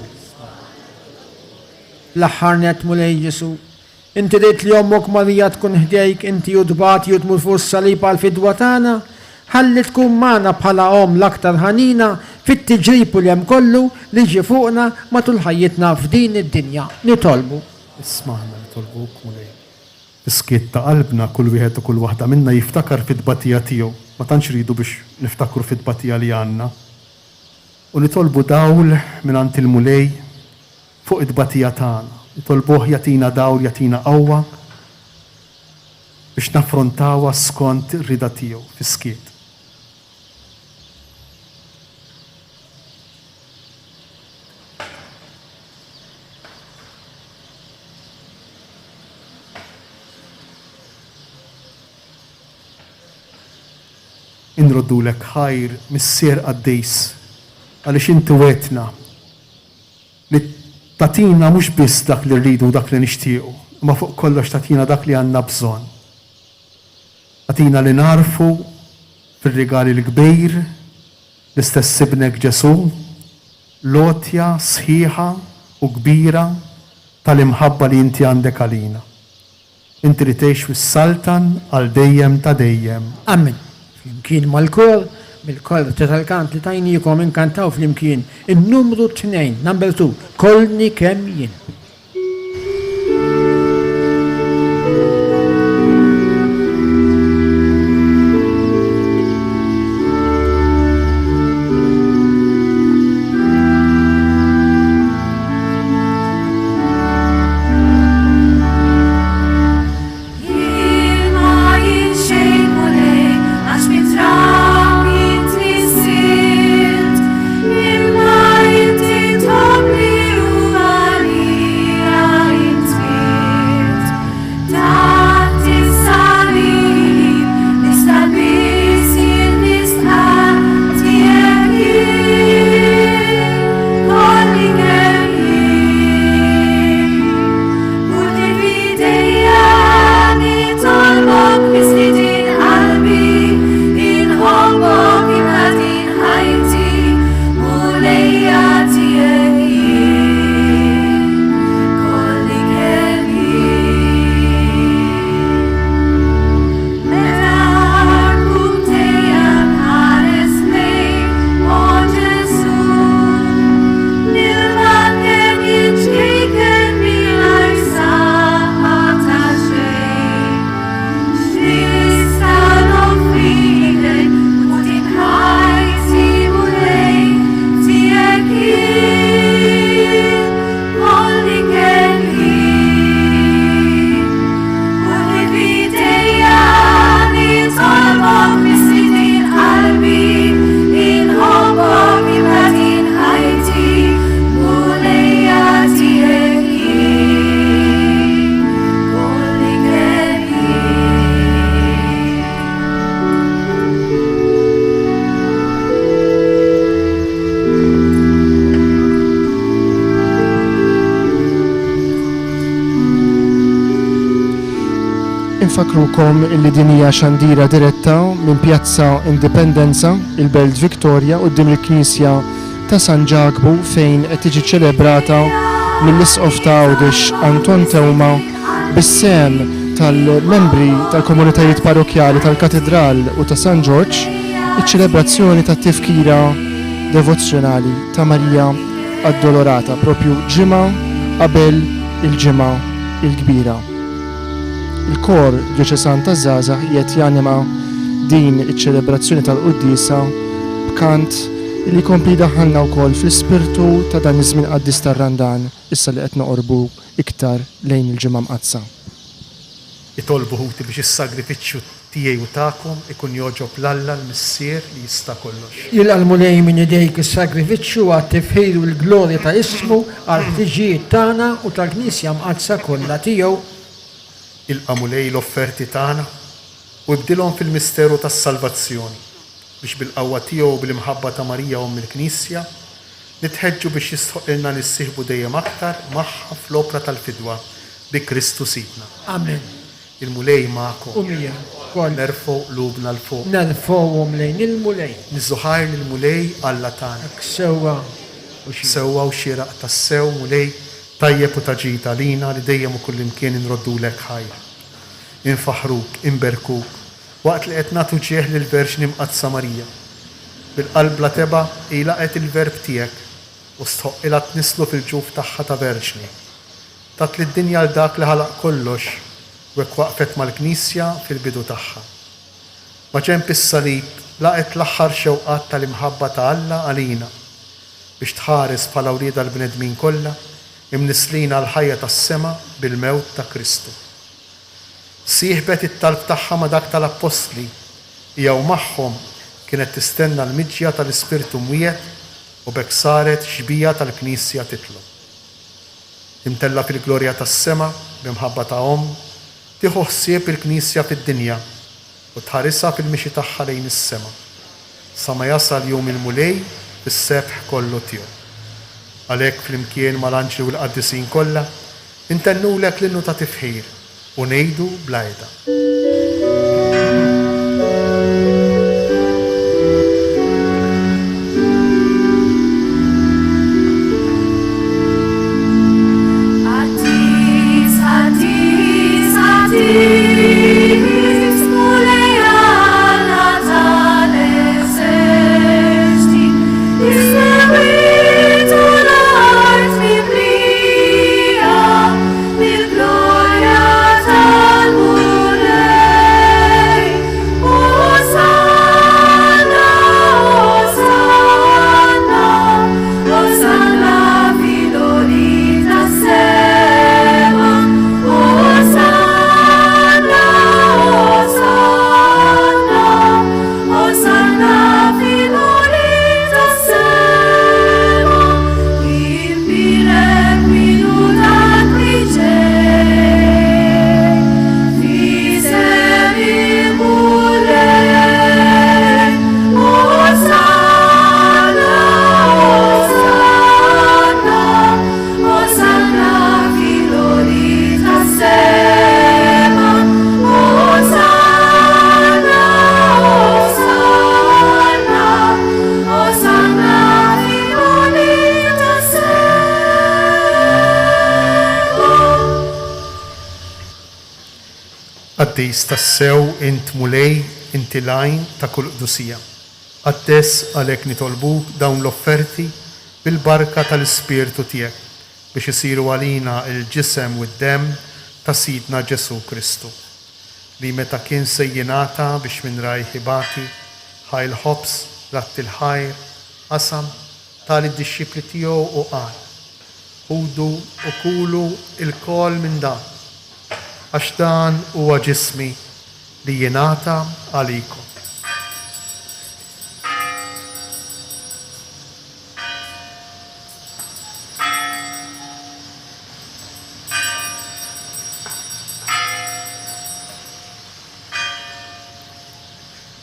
Fl-aħħar nett, Mulej Ġesù, Inti ridt li ommok Marija tkun ħdejk inti u tbati u tmur fuq is-salib għall-fidwa tagħna. Ħalli tkun magħna bħala omm l-aktar ħanina fit-tiġrib u l-hemm kollu li ġie fuqna matul ħajjitna f'din id-dinja. Nitolbu. Ismagħna nitolbuk, Mulej. Fis-skiet ta' qalbna kull wieħed u kull waħda minna jiftakar fit-tbatija tiegħu. Ma tantx irridu biex niftakru fit-tbatija li għandna. U nitolbu dawl mingħand il-Mulej fuq it-tbatija tagħna. Nitolbuh jagħtina dawl, jagħtina qawwa biex naffrontawha skont ir-rieda tiegħu fis-skiet. Inroddulek ħajr, Missier qaddis, għaliex inti wegħdtna Li tagħtina mhux biss dak li rridu u dak li nixtiequ, imma fuq kollox tagħtina dak li għandna bżonn. Tagħtina li nagħrfu fir-rigal il-kbir, l-istess Ibnek Ġesù, l-għotja sħiħa u kbira tal-imħabba li inti għandek għalina. Inti li tgħix u ssaltan għal dejjem ta' dejjem. Amen. Flimkien mal-kor, mill-korti tal-kant li tajniekom inkantaw flimkien in-numru tnejn, number two, Kollni kemm jien. Jien ma jien xejn Mulej għax mit-trab jien tnissilt, imma inti tħobbni u għalija int mitt. Taħt is-salib nista' biss jien nistqarr tiegħek jien, kollni kemm jien. Quddiem f'idejja nitolbok biss li din qalbi, inħobbok imma din ħajti, Mulejja tiegħek jien, kollni kemm jien. Meta rkubtejja nħares lejk, o Ġesù, nilma kemm jien ċkejken mingħajr saħħa ta' xejn. X'nista' noffrilek u din ħajti Mulej tiegħek jien, kollni kemm jien. U kif idejja nitolbok biss din qalbi, inħobbok imma din ħajti, Mulejja tiegħek jien, kollni kemm jien. Infakkrukom illi din hija xandira diretta minn Pjazza Indipendenza, il-Belt Victoria, quddiem il-Knisja ta' San Ġakbu fejn qed tiġi ċelebrata mill-Isqof ta' Għawdex Anton Teuma bis-sehem tal-membri tal-komunitajiet parrokkjali tal-Katidral u ta' San Ġorġ iċ-ċelebrazzjoni tat-tifkira devozzjonali ta' Marija Addolorata propju ġimgħa qabel il-Ġimgħa l-Kbira. Il-Kor Djoċesan taż-Żgħażagħ qiegħed janima din iċ-ċelebrazzjoni tal-quddiesa b'kant. li jkompli jdaħħalna wkoll fl-ispirtu ta' dan iż-żmien qaddis tar-Randan issa li qed noqorbu iktar lejn il-Ġimgħa Mqaddsa. Itolbu ħuti biex is-sagrifiċċju tiegħi u tagħkom ikun jogħġob 'l Alla l-Missier li jista' kollox. Jilqa' l-Mulej minn idejk is-sagrifiċċju għat-tifħir u l-glorja ta' ismu, għall-ħtiġijiet tagħna u tal-Knisja Mqaddsa kollha tiegħu. Ilqa' Mulej l-offerti tagħna u ibdilhom fil-misteru tas-salvazzjoni, biex bil-qawwa tiegħu u bl-imħabba ta' Marija Omm il-Knisja, nitħeġġu biex jistħoqqilna nissieħbu dejjem aktar magħha fl-opra tal-fidwa bi Kristu Sidna. Amen. Il-Mulej magħkom. U miegħek ukoll. Nerfgħu qlubna 'l fuq. Nerfgħuhom lejn il-Mulej. Niżżu ħajr lill-Mulej Alla tagħna. Hekk sewwa u xieraq. Sewwa u xieraq tassew, Mulej, tajjeb u ta' ġid għalina li dejjem u kullimkien inroddulek ħajr. Infaħħruk, inberkuk, waqt li qed nagħtu ġieħ lill-Verġni Mqaddsa Marija. Bil-qalb bla tebgħa hi laqgħet il-Verb tiegħek u stħoqqilha tnisslu fil-ġuf tagħha ta' Verġni. Tat lid-dinja 'l dak li ħalaq kollox u hekk waqfet mal-Knisja fil-bidu tagħha. Maġenb is-salib laqgħet l-aħħar xewqat tal-imħabba ta' Alla għalina, biex tħares bħala wliedha l-bnedmin kollha, imnisslin għall-ħajja tas-sema bil-mewt ta' Kristu. Sieħbet it-talb tagħha ma' dak tal-Appostli, hija u magħhom kienet tistenna l-miġja tal-Ispirtu mwiegħed u b'hekk saret xbieha tal-Knisja titlob. Imtellgħa fil-glorja tas-sema b'imħabba ta' omm, tieħu ħsieb il-Knisja fid-dinja u tħarisha fil-mixi tagħha lejn is-sema, sa ma jasal jum il-Mulej fis-sebħ kollu tiegħu. Għalhekk flimkien mal-anġli u l-qaddisin kollha, intennulek l-innu ta' tifħir u ngħidu bla heda. Qaddis, qaddis, qaddis, Mulej Alla tal-eżerċti, is-smewwiet u l-art mimlija mill-glorja tal-Mulej. Osanna, Osanna, Osanna fil-għoli tas-sema. Osanna, Osanna, Osanna fil-għoli tas-sema. Imbierek min hu dak li ġej f'isem il-Mulej. Osanna, Osanna, Osanna fil-għoli tas-sema. Osanna, Osanna, Osanna fil-għoli tas-sema. Qaddis tassew int Mulej, inti l-għajn ta' kull qdusija. Qaddes għalhekk nitolbuk dawn l-offerti bil-barka tal-Ispirtu tiegħek biex isiru għalina l-ġisem u d-demm ta' Sidna Ġesù Kristu, li meta kien se jingħata biex minn rajh ibati, ħa l-ħobż, radd il-ħajr, qasam, ta lid-dixxipli tiegħu u qal, Ħudu u kulu lkoll minn dan, għax dan huwa ġismi li jingħata għalikom.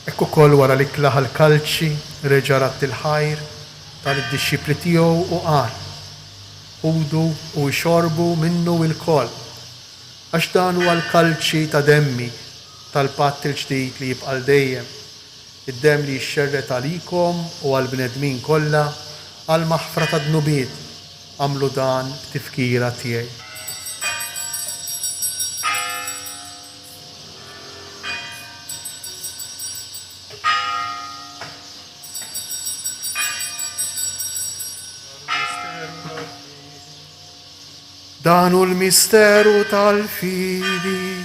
Hekk ukoll wara l-ikla ħa l-kalċi, reġa' radd il-ħajr, ta lid-dixxipli tiegħu u qal, Ħudu u ixorbu minnu ilkoll, għax dan huwa l-kalċi ta' demmi, tal-patt il-ġdid li jibqa' għal dejjem, id-demm li jixxerred għalikom u għall-bnedmin kollha għall-maħfra tad-dnubiet, agħmlu dan b'tifkira tiegħi. Dan hu l-misteru tal-fidi.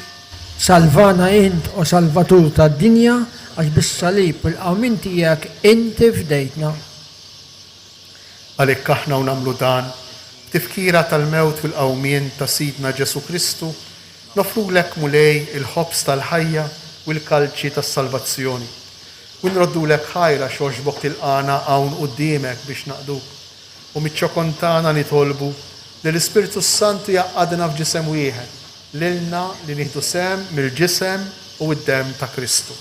Salvana int, o Salvatur tad-dinja, għax bis-salib u l-qawmien tiegħek inti fdejtna. Għalhekk aħna u nagħmlu dan, b'tifkira tal-mewt u l-qawmien ta' Sidna Ġesù Kristu, noffrulek, Mulej, il-ħobż tal-ħajja u l-kalċi tas-salvazzjoni. U nroddulek ħajr għax għoġbok tilqagħna hawn quddiemek biex naqduk. U miċ-ċokon tagħna nitolbu li l-Ispirtu s-Santu jgħaqqadna f'ġisem wieħed, lilna li nieħdu sehem mill-ġisem u d-demm ta' Kristu.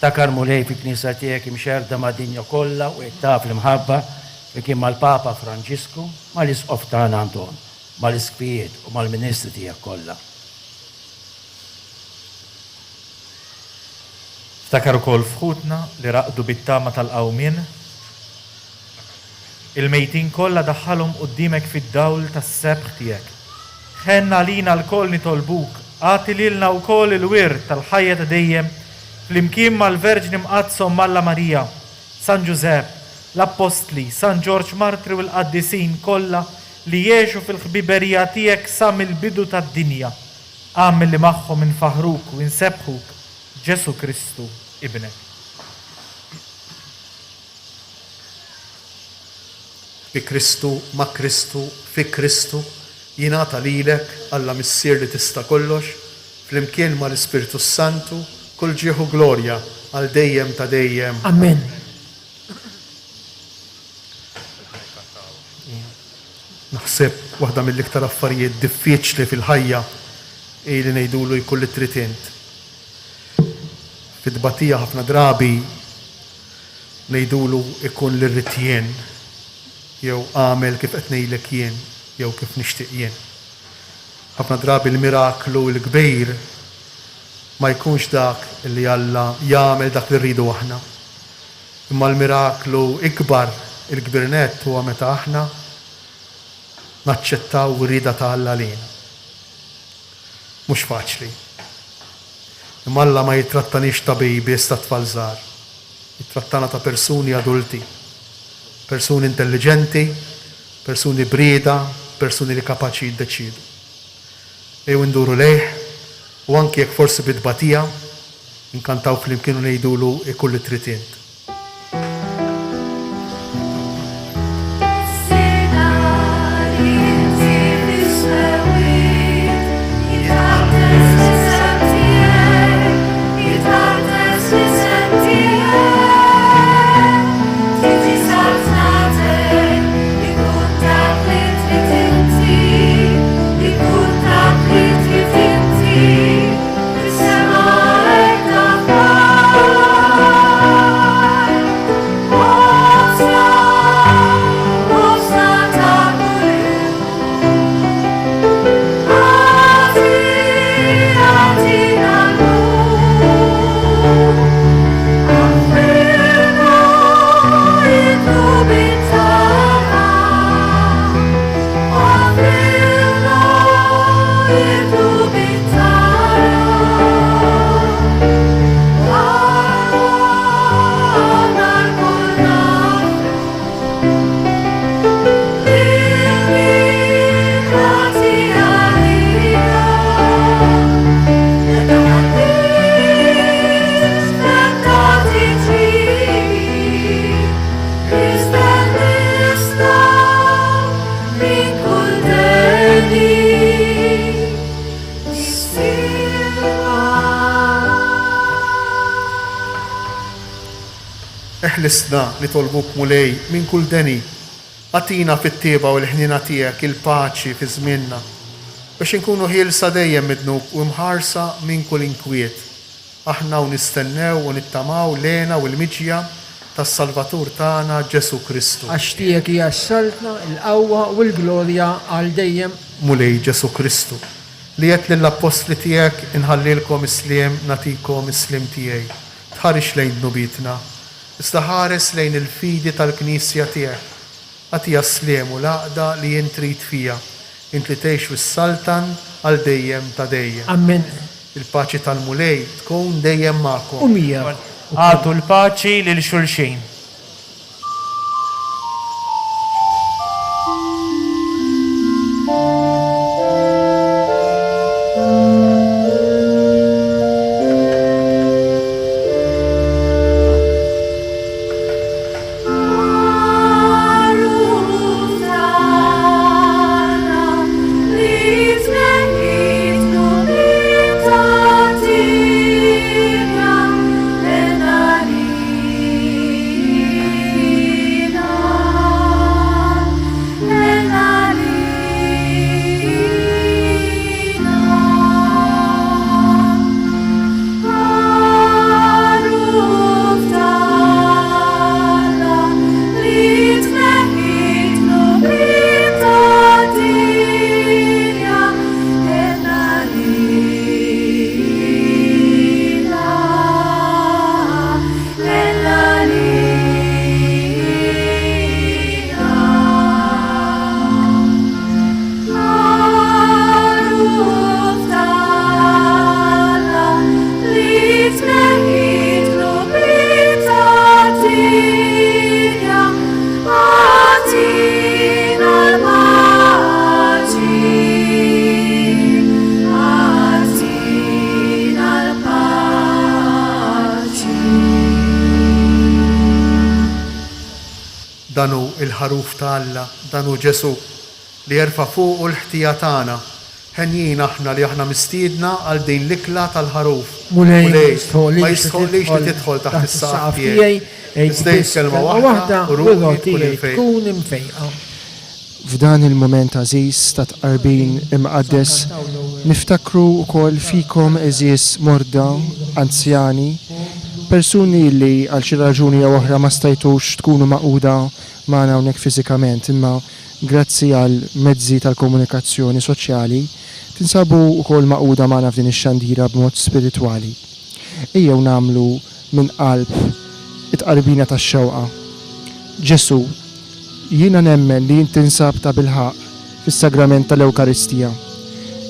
Ftakar, Mulej, fil-Knisja tiegħek imxerrda mad-dinja kollha u hekk taf l-imħabba, flimkien mal-Papa Franġisku, mal-Isqof tagħna Anton, mal-Isqfijiet u mal-ministri tiegħek kollha. Ftakar ukoll f'ħutna li raqdu bit-tama tal-qawmien. Il-mejtin kollha daħħalhom quddiemek fid-dawl tas-sebħ tiegħek. Ħenn għalina lkoll nitolbuk, agħti lilna wkoll il-wirt tal-ħajja ta' dejjem flimkien mal-Verġni Mqaddsa Omm Alla Marija, San Ġużepp, l-Appostli, San Ġorġ Martri u l-qaddisin kollha li għexu fil-ħbiberija tiegħek sa mill-bidu tad-dinja. Agħmel li magħhom infaħħruk u insebbħuk, Ġesù Kristu, Ibnek. Bi Kristu, ma' Kristu, fi Kristu, jingħata lilek, Alla Missier li tista' kollox, flimkien ma' l-Ispirtu s-Santu, kull ġieħ u glorja, għal dejjem ta' dejjem. Amen. Naħseb waħda mill-iktar affarijiet diffiċli fil-ħajja hi li ngħidulu jkun li trid int. Fit-tbatija ħafna drabi Ngħidulu ikun li rrid jien jew agħmel kif qed ngħidlek jien jew kif nixtieq jien. Ħafna drabi l-miraklu l-kbir ma jkunx dak li Alla jagħmel dak li rridu aħna. Imma l-miraklu ikbar, il-kbir nett huwa meta aħna naċċettaw ir-rieda ta' Alla għalina. Mhux faċli. Imma Alla ma jittrattaniex ta' babies, ta' tfal żgħar. Jittrattana ta' persuni adulti. Persuni intelliġenti, persuni b'rieda, persuni li kapaċi jiddeċiedu. Ejjew induru lejh u anki jekk forsi bi tbatija, inkantaw flimkien u ngħidulu ikun li trid int. Eħlisna, nitolbuk, Mulej, minn kull deni. Agħtina fit-tjieba u l-ħniena tiegħek il-paċi fi żmienna, biex inkunu ħielsa dejjem mid-dnub u imħarsa minn kull inkwiet, aħna u nistennew u nittamaw l-hena u l-miġja tas-Salvatur tagħna Ġesù Kristu. Għax tiegħek hija s-saltna, il-qawwa u l-glorja għal dejjem. Mulej Ġesù Kristu, li għedt lill-appostli tiegħek, Inħallilkom is-sliem, nagħtikom is-sliem tiegħi, tħarisx lejn dnubietna, iżda ħares lejn il-fidi tal-Knisja tiegħek. Agħtiha s-sliem u l-għaqda li int trid fiha, int li tgħix u ssaltan għal dejjem ta' dejjem. Ammen. Il-paċi tal-Mulej tkun dejjem magħkom. U miegħek ukoll. Agħtu l-paċi lil xulxin. Dan hu l-Ħaruf ta' Alla, dan hu Ġesù, li jerfa' fuqu l-ħtija tagħna. Henjin aħna li aħna mistiedna għal din l-ikla tal-Ħaruf. Mulej, ma jistħoqqlix li tidħol taħt is-saqaf tiegħi, iżda għid kelma waħda u ruħi tkun imfejqa. F'dan il-mument għażiż ta' tqarbin imqaddes, niftakru wkoll fikom għeżież morda, anzjani, persuni li għal xi raġuni jew oħra ma stajtux tkunu magħquda magħna hawnhekk fiżikament imma grazzi għal mezzi tal-komunikazzjoni soċjali tinsabu wkoll magħquda magħna f'din ix-xandira b'mod spiritwali. Ejjew nagħmlu minn qalb it-tqarbina tax-xewqa. Ġesù, jiena nemmen li int tinsab tabilħaqq fis-Sagrament tal-Ewkaristija.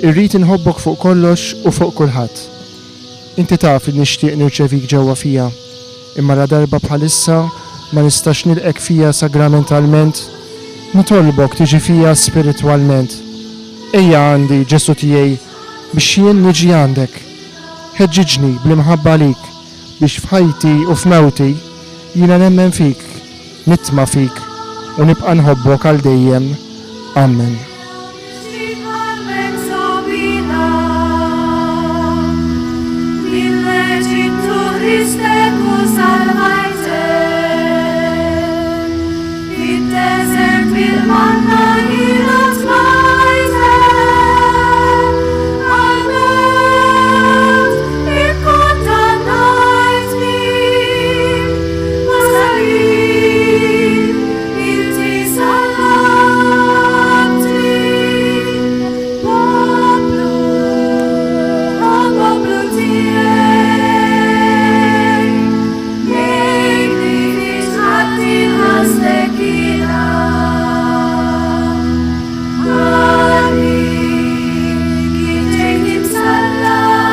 Irrid inħobbok fuq kollox u fuq kulħadd. Inti taf li nixtieq nirċevik ġewwa fija, imma ladarba bħalissa ma nistax nilqgħek fija sagramentalment, nitolbok tiġi fija spiritwalment. Ejja għandi, Ġesù tiegħi, biex jien niġi għandek. Ħeġġiġni bl-imħabba għalik biex f'ħajti u f'mewti jiena nemmen fik, nitma' fik u nibqa' nħobbok għal dejjem. Ammen. Xi qalbek sogħbina Mill-Eġittu ħriġtek u salvajtek Fid-deżert bil-manna jiena tmajtek Għall-mewt ikkundannajtni Ma' salib inti sallabtni Poplu, o poplu tiegħi Għinni biex qatt inħassek jiena Għalik int ġejt imsallab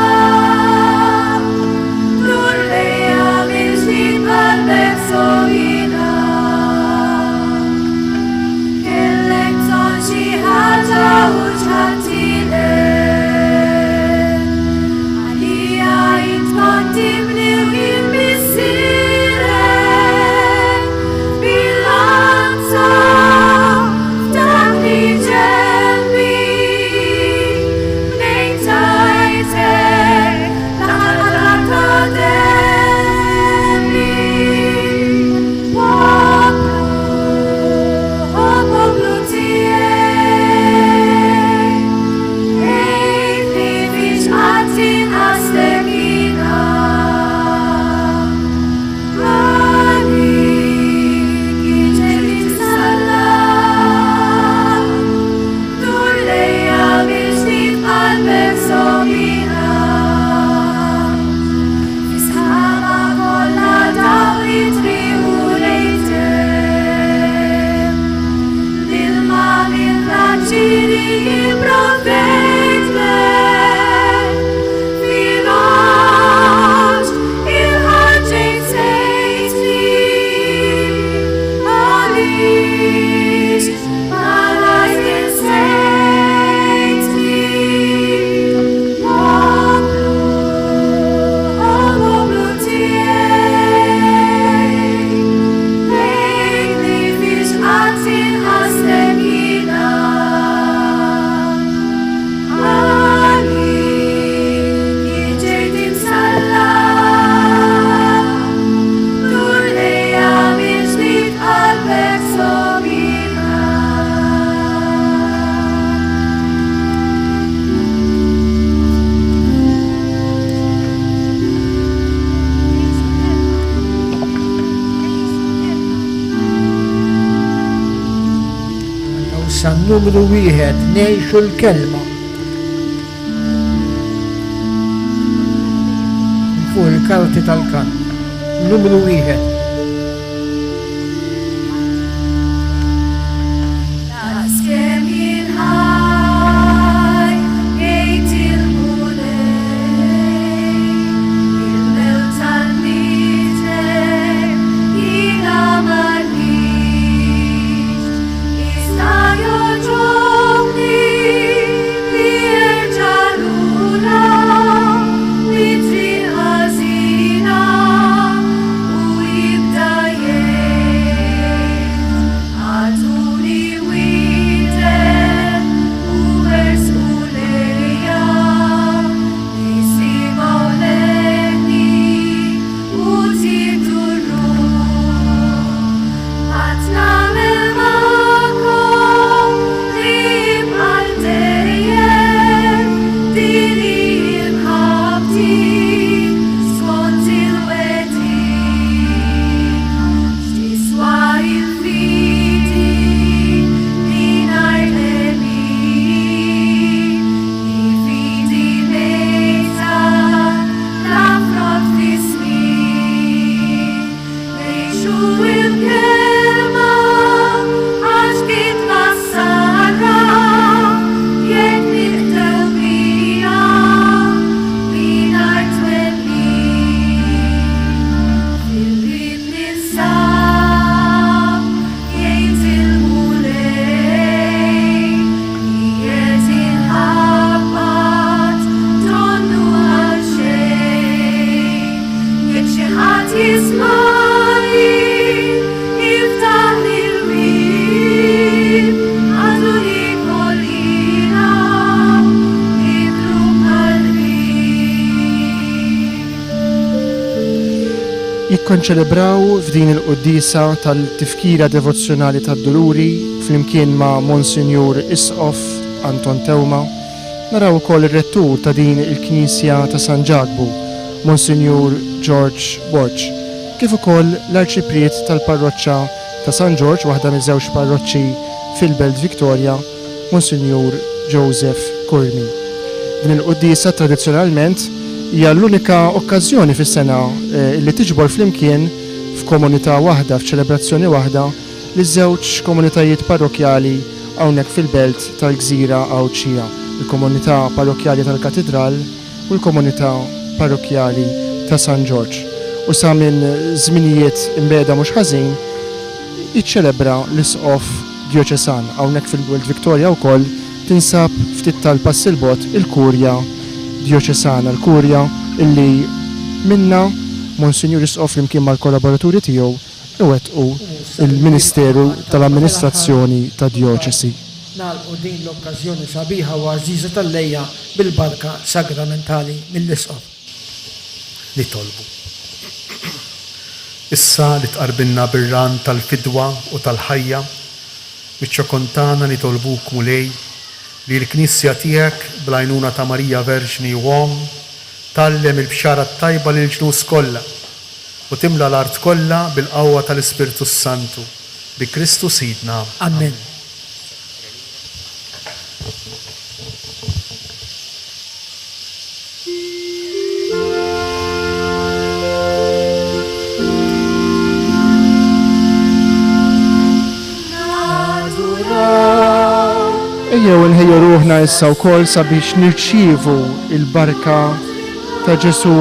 Dur lejja mill-ġdid b'qalbek sogħbina Kellek bżonn xi ħaġa u ġħadtilek Għalija int kont ibni u jien missierek Bil-lanza f'dak li ġenbi Mnejn tajtek l-aħħar ta' demmi Poplu, o poplu tiegħi Għidli fiex qatt inħassek jiena Għalik int ġejt imsallab Dur lejja mill-ġdid b'qalbek sogħbina Fi sħaba kollha dawri triq u rejtek L-ilma mill-għaġġieri jipprovdejtlek Fil-għatx il-ħaġġejt sejtli Għaliex malajr insejtni Poplu, o poplu tiegħi Għidli fiex qatt inħassek jiena Għalik int ġejt imsallab Dur lejja mill-ġdid b'qalbek sogħbina Issa numru wieħed ngħixu l-kelma. Fuq il-karti tal-kant. Numru wieħed. Daqskemm jien ħaj, jgħid il-Mulej, il-mewt tal-bniedem jiena m'għandix. Iżda jogħġobni li jerġa' lura mit-triq ħażina u Nikkonċelebraw f'din il-quddiesa tal-Tifkira Devozzjonali tad-Duluri flimkien ma' Monsinjur Isqof Anton Teuma, naraw ukoll ir-Rettur ta' din il-Knisja ta' San Ġakbu, Monsinjur George Borg, kif ukoll l-Arċipriet tal-Parroċċa ta' San Ġorġ, waħda miż-żewġ parroċċi fil-Belt Victoria, Monsinjur Joseph Curmi. Din il-quddiesa tradizzjonalment hija l-unika okkażjoni fis-sena li tiġbor flimkien f'komunità waħda, f'ċelebrazzjoni waħda, liż-żewġ komunitajiet parrokkjali hawnhekk fil-belt tal-gżira Għawdxija, il-komunità parrokkjali tal-Katidral u l-komunità parrokkjali ta' San Ġorġ. U sa minn żminijiet imbiegħda mhux ħażin jiċċelebra l-Isqof Djoċesan. Hawnhekk fil-Belt Victoria wkoll tinsab ftit tal-pass 'il bogħod il-Kurja Djoċesana, l-Kurja illi minnha Monsinjur Isqof flimkien mal-kollaboraturi tiegħu iwettqu l-ministeru tal-amministrazzjoni tad-djoċesi. Nagħlqu din l-okkażjoni sabiħa u għażiża tal-lejja bil-barka sagramentali mill-Isqof. Nitolbu. Issa li tqarbilna bir-ran tal-fidwa u tal-ħajja, miċ-ċokon tagħna nitolbuk, Mulej, li l-Knisja tiegħek, bl-għajnuna ta' Marija Verġni u Omm, tgħallem il-Bxara t-Tajba lill-ġnus kollha, u timla l-art kollha bil-qawwa tal-Ispirtu s-Santu, bi Kristu Sidna. Amen. Ejjew inħejju ruħna issa wkoll sabiex nirċievu l-barka ta' Ġesù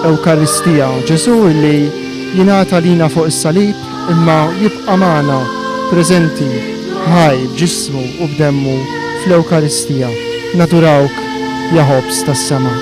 Ewkaristija, Ġesù li jingħata lina fuq is-salib imma jibqa' magħna preżenti ħaj b'ġismu u b'demmu fl-Ewkaristija. Nadurawk, ja ħobż tas-sema.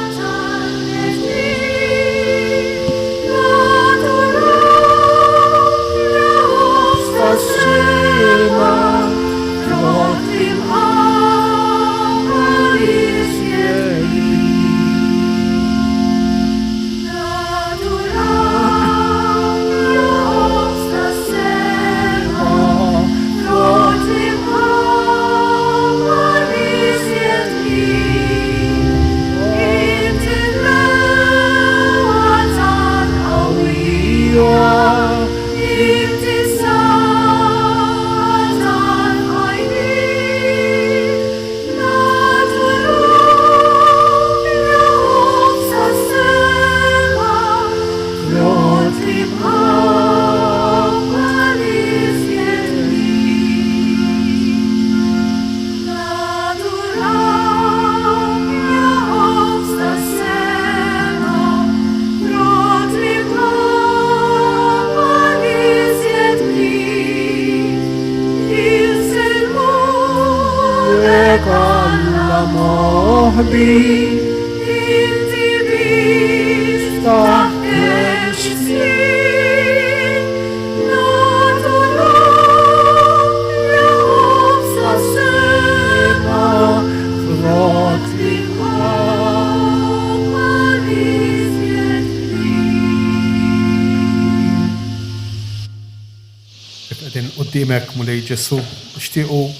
Kif qegħdin quddiemek, Mulej Ġesù, nixtiequ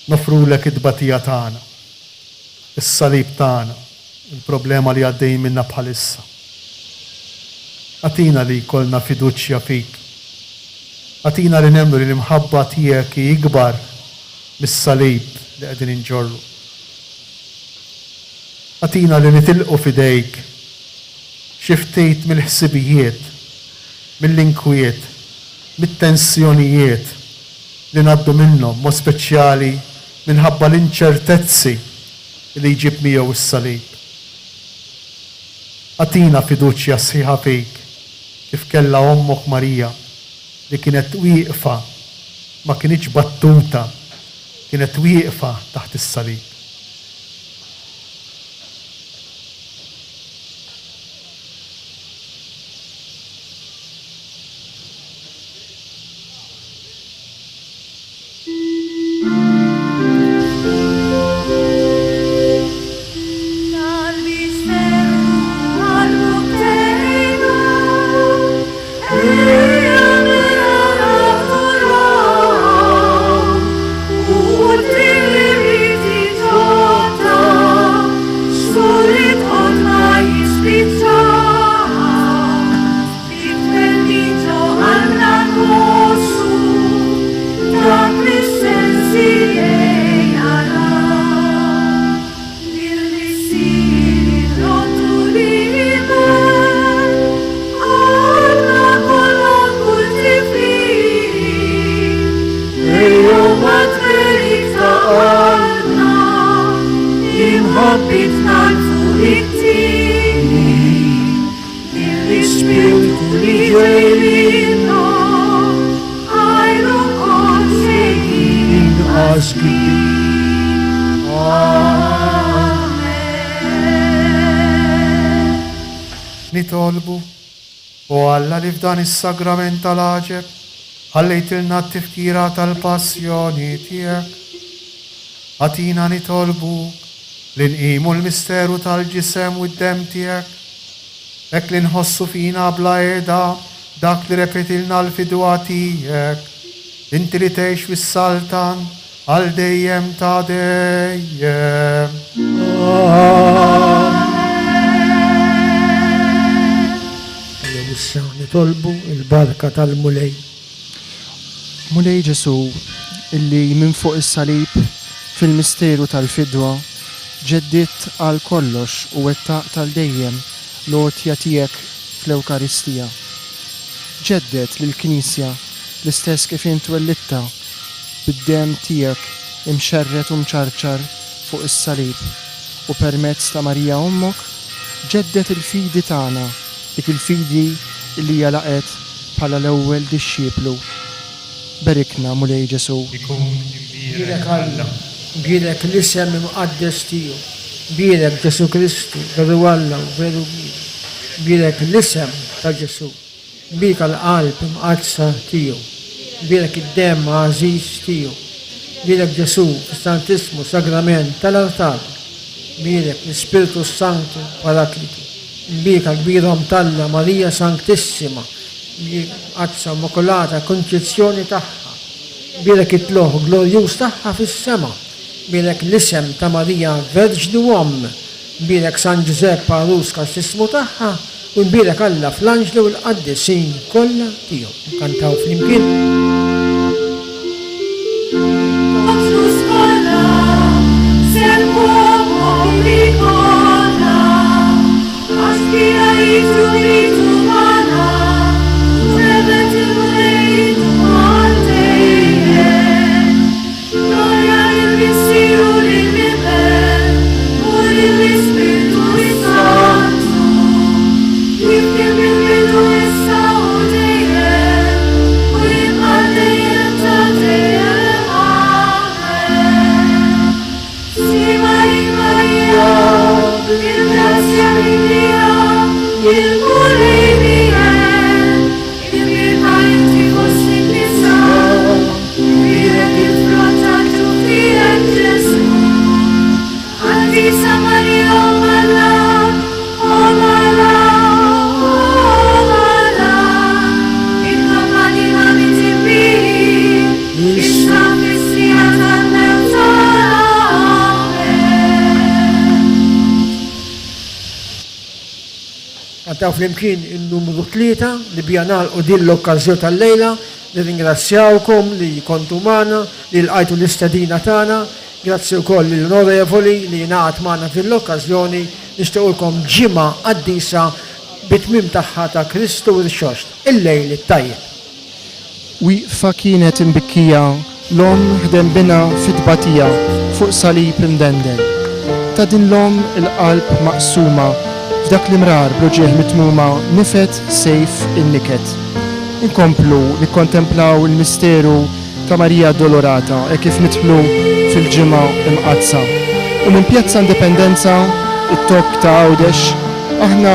noffrulek it-tbatija tagħna, is-salib tagħna, il-problema li għaddejjin minnha bħalissa. Agħtina li jkollna fiduċja fik. Agħtina li nemmnu li l-imħabba tiegħek hi ikbar mis-salib li qegħdin inġorru. Agħtina li nitilqu f'idejk xi ftit mill-ħsibijiet, mill-inkwiet, mit-tensjonijiet li ngħaddu minnhom, b'mod speċjali minħabba l-inċertezzi li jġib miegħu s-salib. Agħtina fiduċja sħiħa fik, kif kellha ommok Marija, li kienet wieqfa, ma kinitx battuta, kienet wieqfa taħt is-salib. Imħabbitna 'l fuq it-tieni, lill-Ispirtu li ġej minna, għajr ukoll xejn inqas kbir. Amen. Nitolbu, O Alla li f'dan is-sagrament tal-għaġeb ħallejtilna t-tifkira tal-passjoni tiegħek, agħtina nitolbuk li nqimu l-misteru tal-ġisem u d-demm tiegħek, hekk li nħossu fina bla heda dak li rebħitilna l-fidwa tiegħek, inti li tgħix fis-saltan għal dejjem ta' dejjem. Ejjew issa nitolbu l-barka tal-Mulej. Mulej Ġesù, illi minn fuq is-salib fil-misteru tal-fidwa ġeddidt għal kollox u wettaqt għal dejjem l-għotja tiegħek fl-Ewkaristija. Ġedded lill-Knisja l-istess kif int wellidtha bid-demm tiegħek imxerred u mċarċar fuq is-salib, u permezz ta' Marija Ommok, ġedded il-fidi tagħna, dik il-fidi li hija laqgħet bħala l-ewwel dixxiplu. Berikna, Mulej Ġesù. Ikun imbierek Bierek Alla. Alla, bierek l-isem imqaddes tiegħu, bierek Ġesù Kristu, veru Alla u veru bniedem, bierek l-isem ta' Ġesù. Bierek l-Qalb Imqaddsa tiegħu. Bierek id-Demm għażiż tiegħu. Bierek Ġesù fis-Santissmu Sagrament tal-Artal. Bierek l-Ispirtu s-Sanktu Paraklitu. Mbierka l-Kbira Omm t'Alla Marija Sanctissima, Mqaddsa Immakulata Kunċizzjoni tagħha. Bierek it-tlugħ glorjuż tagħha fis-sema. Bierek l-isem ta' Marija Verġni u Omm. Imbierek San Ġużepp għarus kastissmu tagħha, u imbierek Alla fl-anġli u l-qaddisin kollha tiegħu. Nkantaw flimkien. Ġnus kollha, sellmu popli kollha, għax kbira hi ġrunitu magħna, u rebet il-Mulej idum għal dejjem. Glorja lill-Missier u lill-Iben u lill-Ispirtu s-Santu, kif kien mill-bidu issa u dejjem, u jibqa' għal dejjem ta' dejjem. Amen. Sliema lil Marija, bil-grazzja mimlija, il-Mulej miegħek. Imbierka inti fost in-nisa, imbierek il-frott tal-ġuf tiegħek Ġesù. Qaddisa Marija Omm Alla, Omm Alla, Omm Alla, itlob għalina midinbin, issa u fis-siegħa tal-mewt tagħna. Amen. Kantaw flimkien in-numru 3 li biha nagħlqu din l-okkażjoni tal-lejla. Nirringrazzjawkom li kontu magħna, li lqajtu l-istedina tagħna. Grazzi wkoll lill-Onorevoli li ingħaqad magħna f'din l-okkażjoni. Nixtiequlkom ġimgħa qaddisa bit-tmiem tagħha ta' Kristu Rxoxt. Il-lejl it-tajjeb. Wieqfa kienet imbikkija l-omm ħdem binha fit-tbatija fuq salib imdendel. Ta' din l-omm il-qalb maqsuma f'dak l-imrar bl-uġigħ mitmuma nifed sejf in-niket. Inkomplu nikkontemplaw il-misteru ta' Marija Addolorata hekk kif nidħlu fil-Ġimgħa Mqaddsa. U minn Pjazza Indipendenza, it-tokk ta' Għawdex, aħna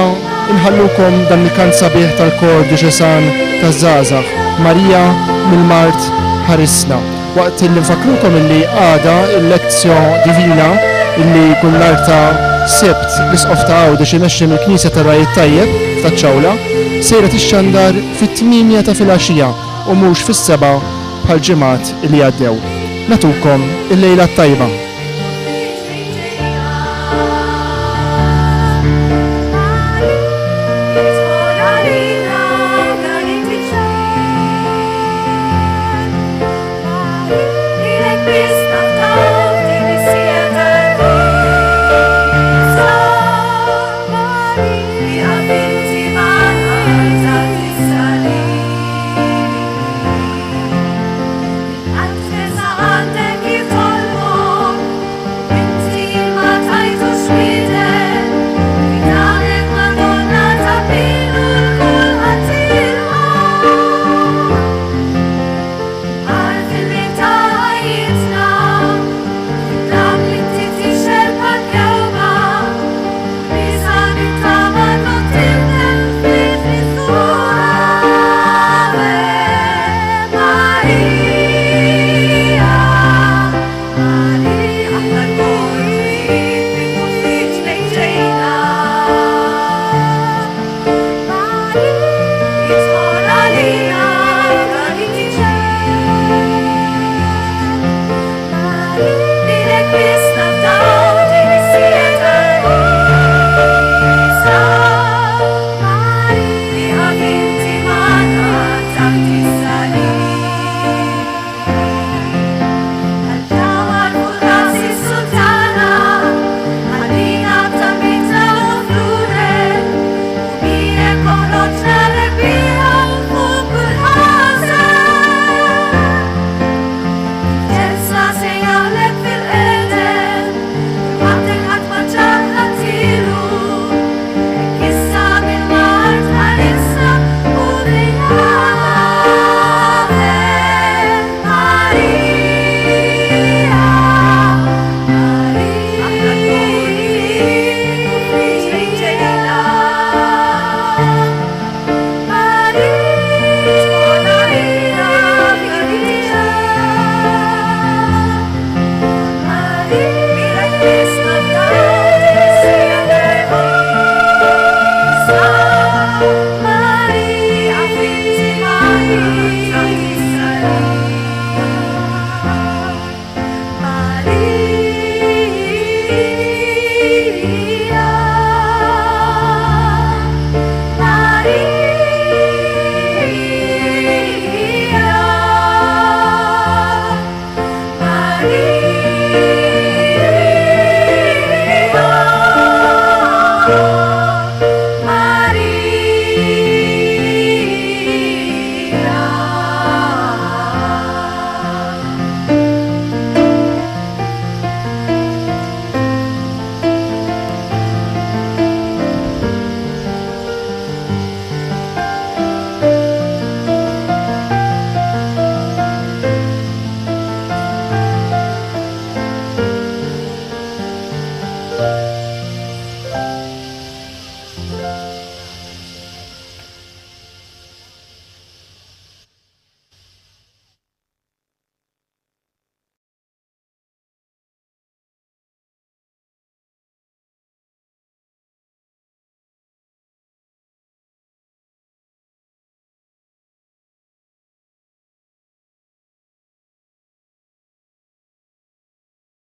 nħallukom dan il-kant sabiħ tal-Kor Djoċesan taż-Żgħażagħ, Marija mill-Mard Ħarisna. Waqt illi nfakkrukom illi għada il-Lectio Divina illi kull nhar ta' Sibt l-Isqof ta' Għawdex imexxi mill-Knisja tar-Ragħaj it-Tajjeb f'Taċ-Ċawla sejra tixxandar fit-tmienja ta' filgħaxija u mhux fis-sebgħa bħall-ġimgħat li għaddew. Nagħtukom il-lejla t-tajba.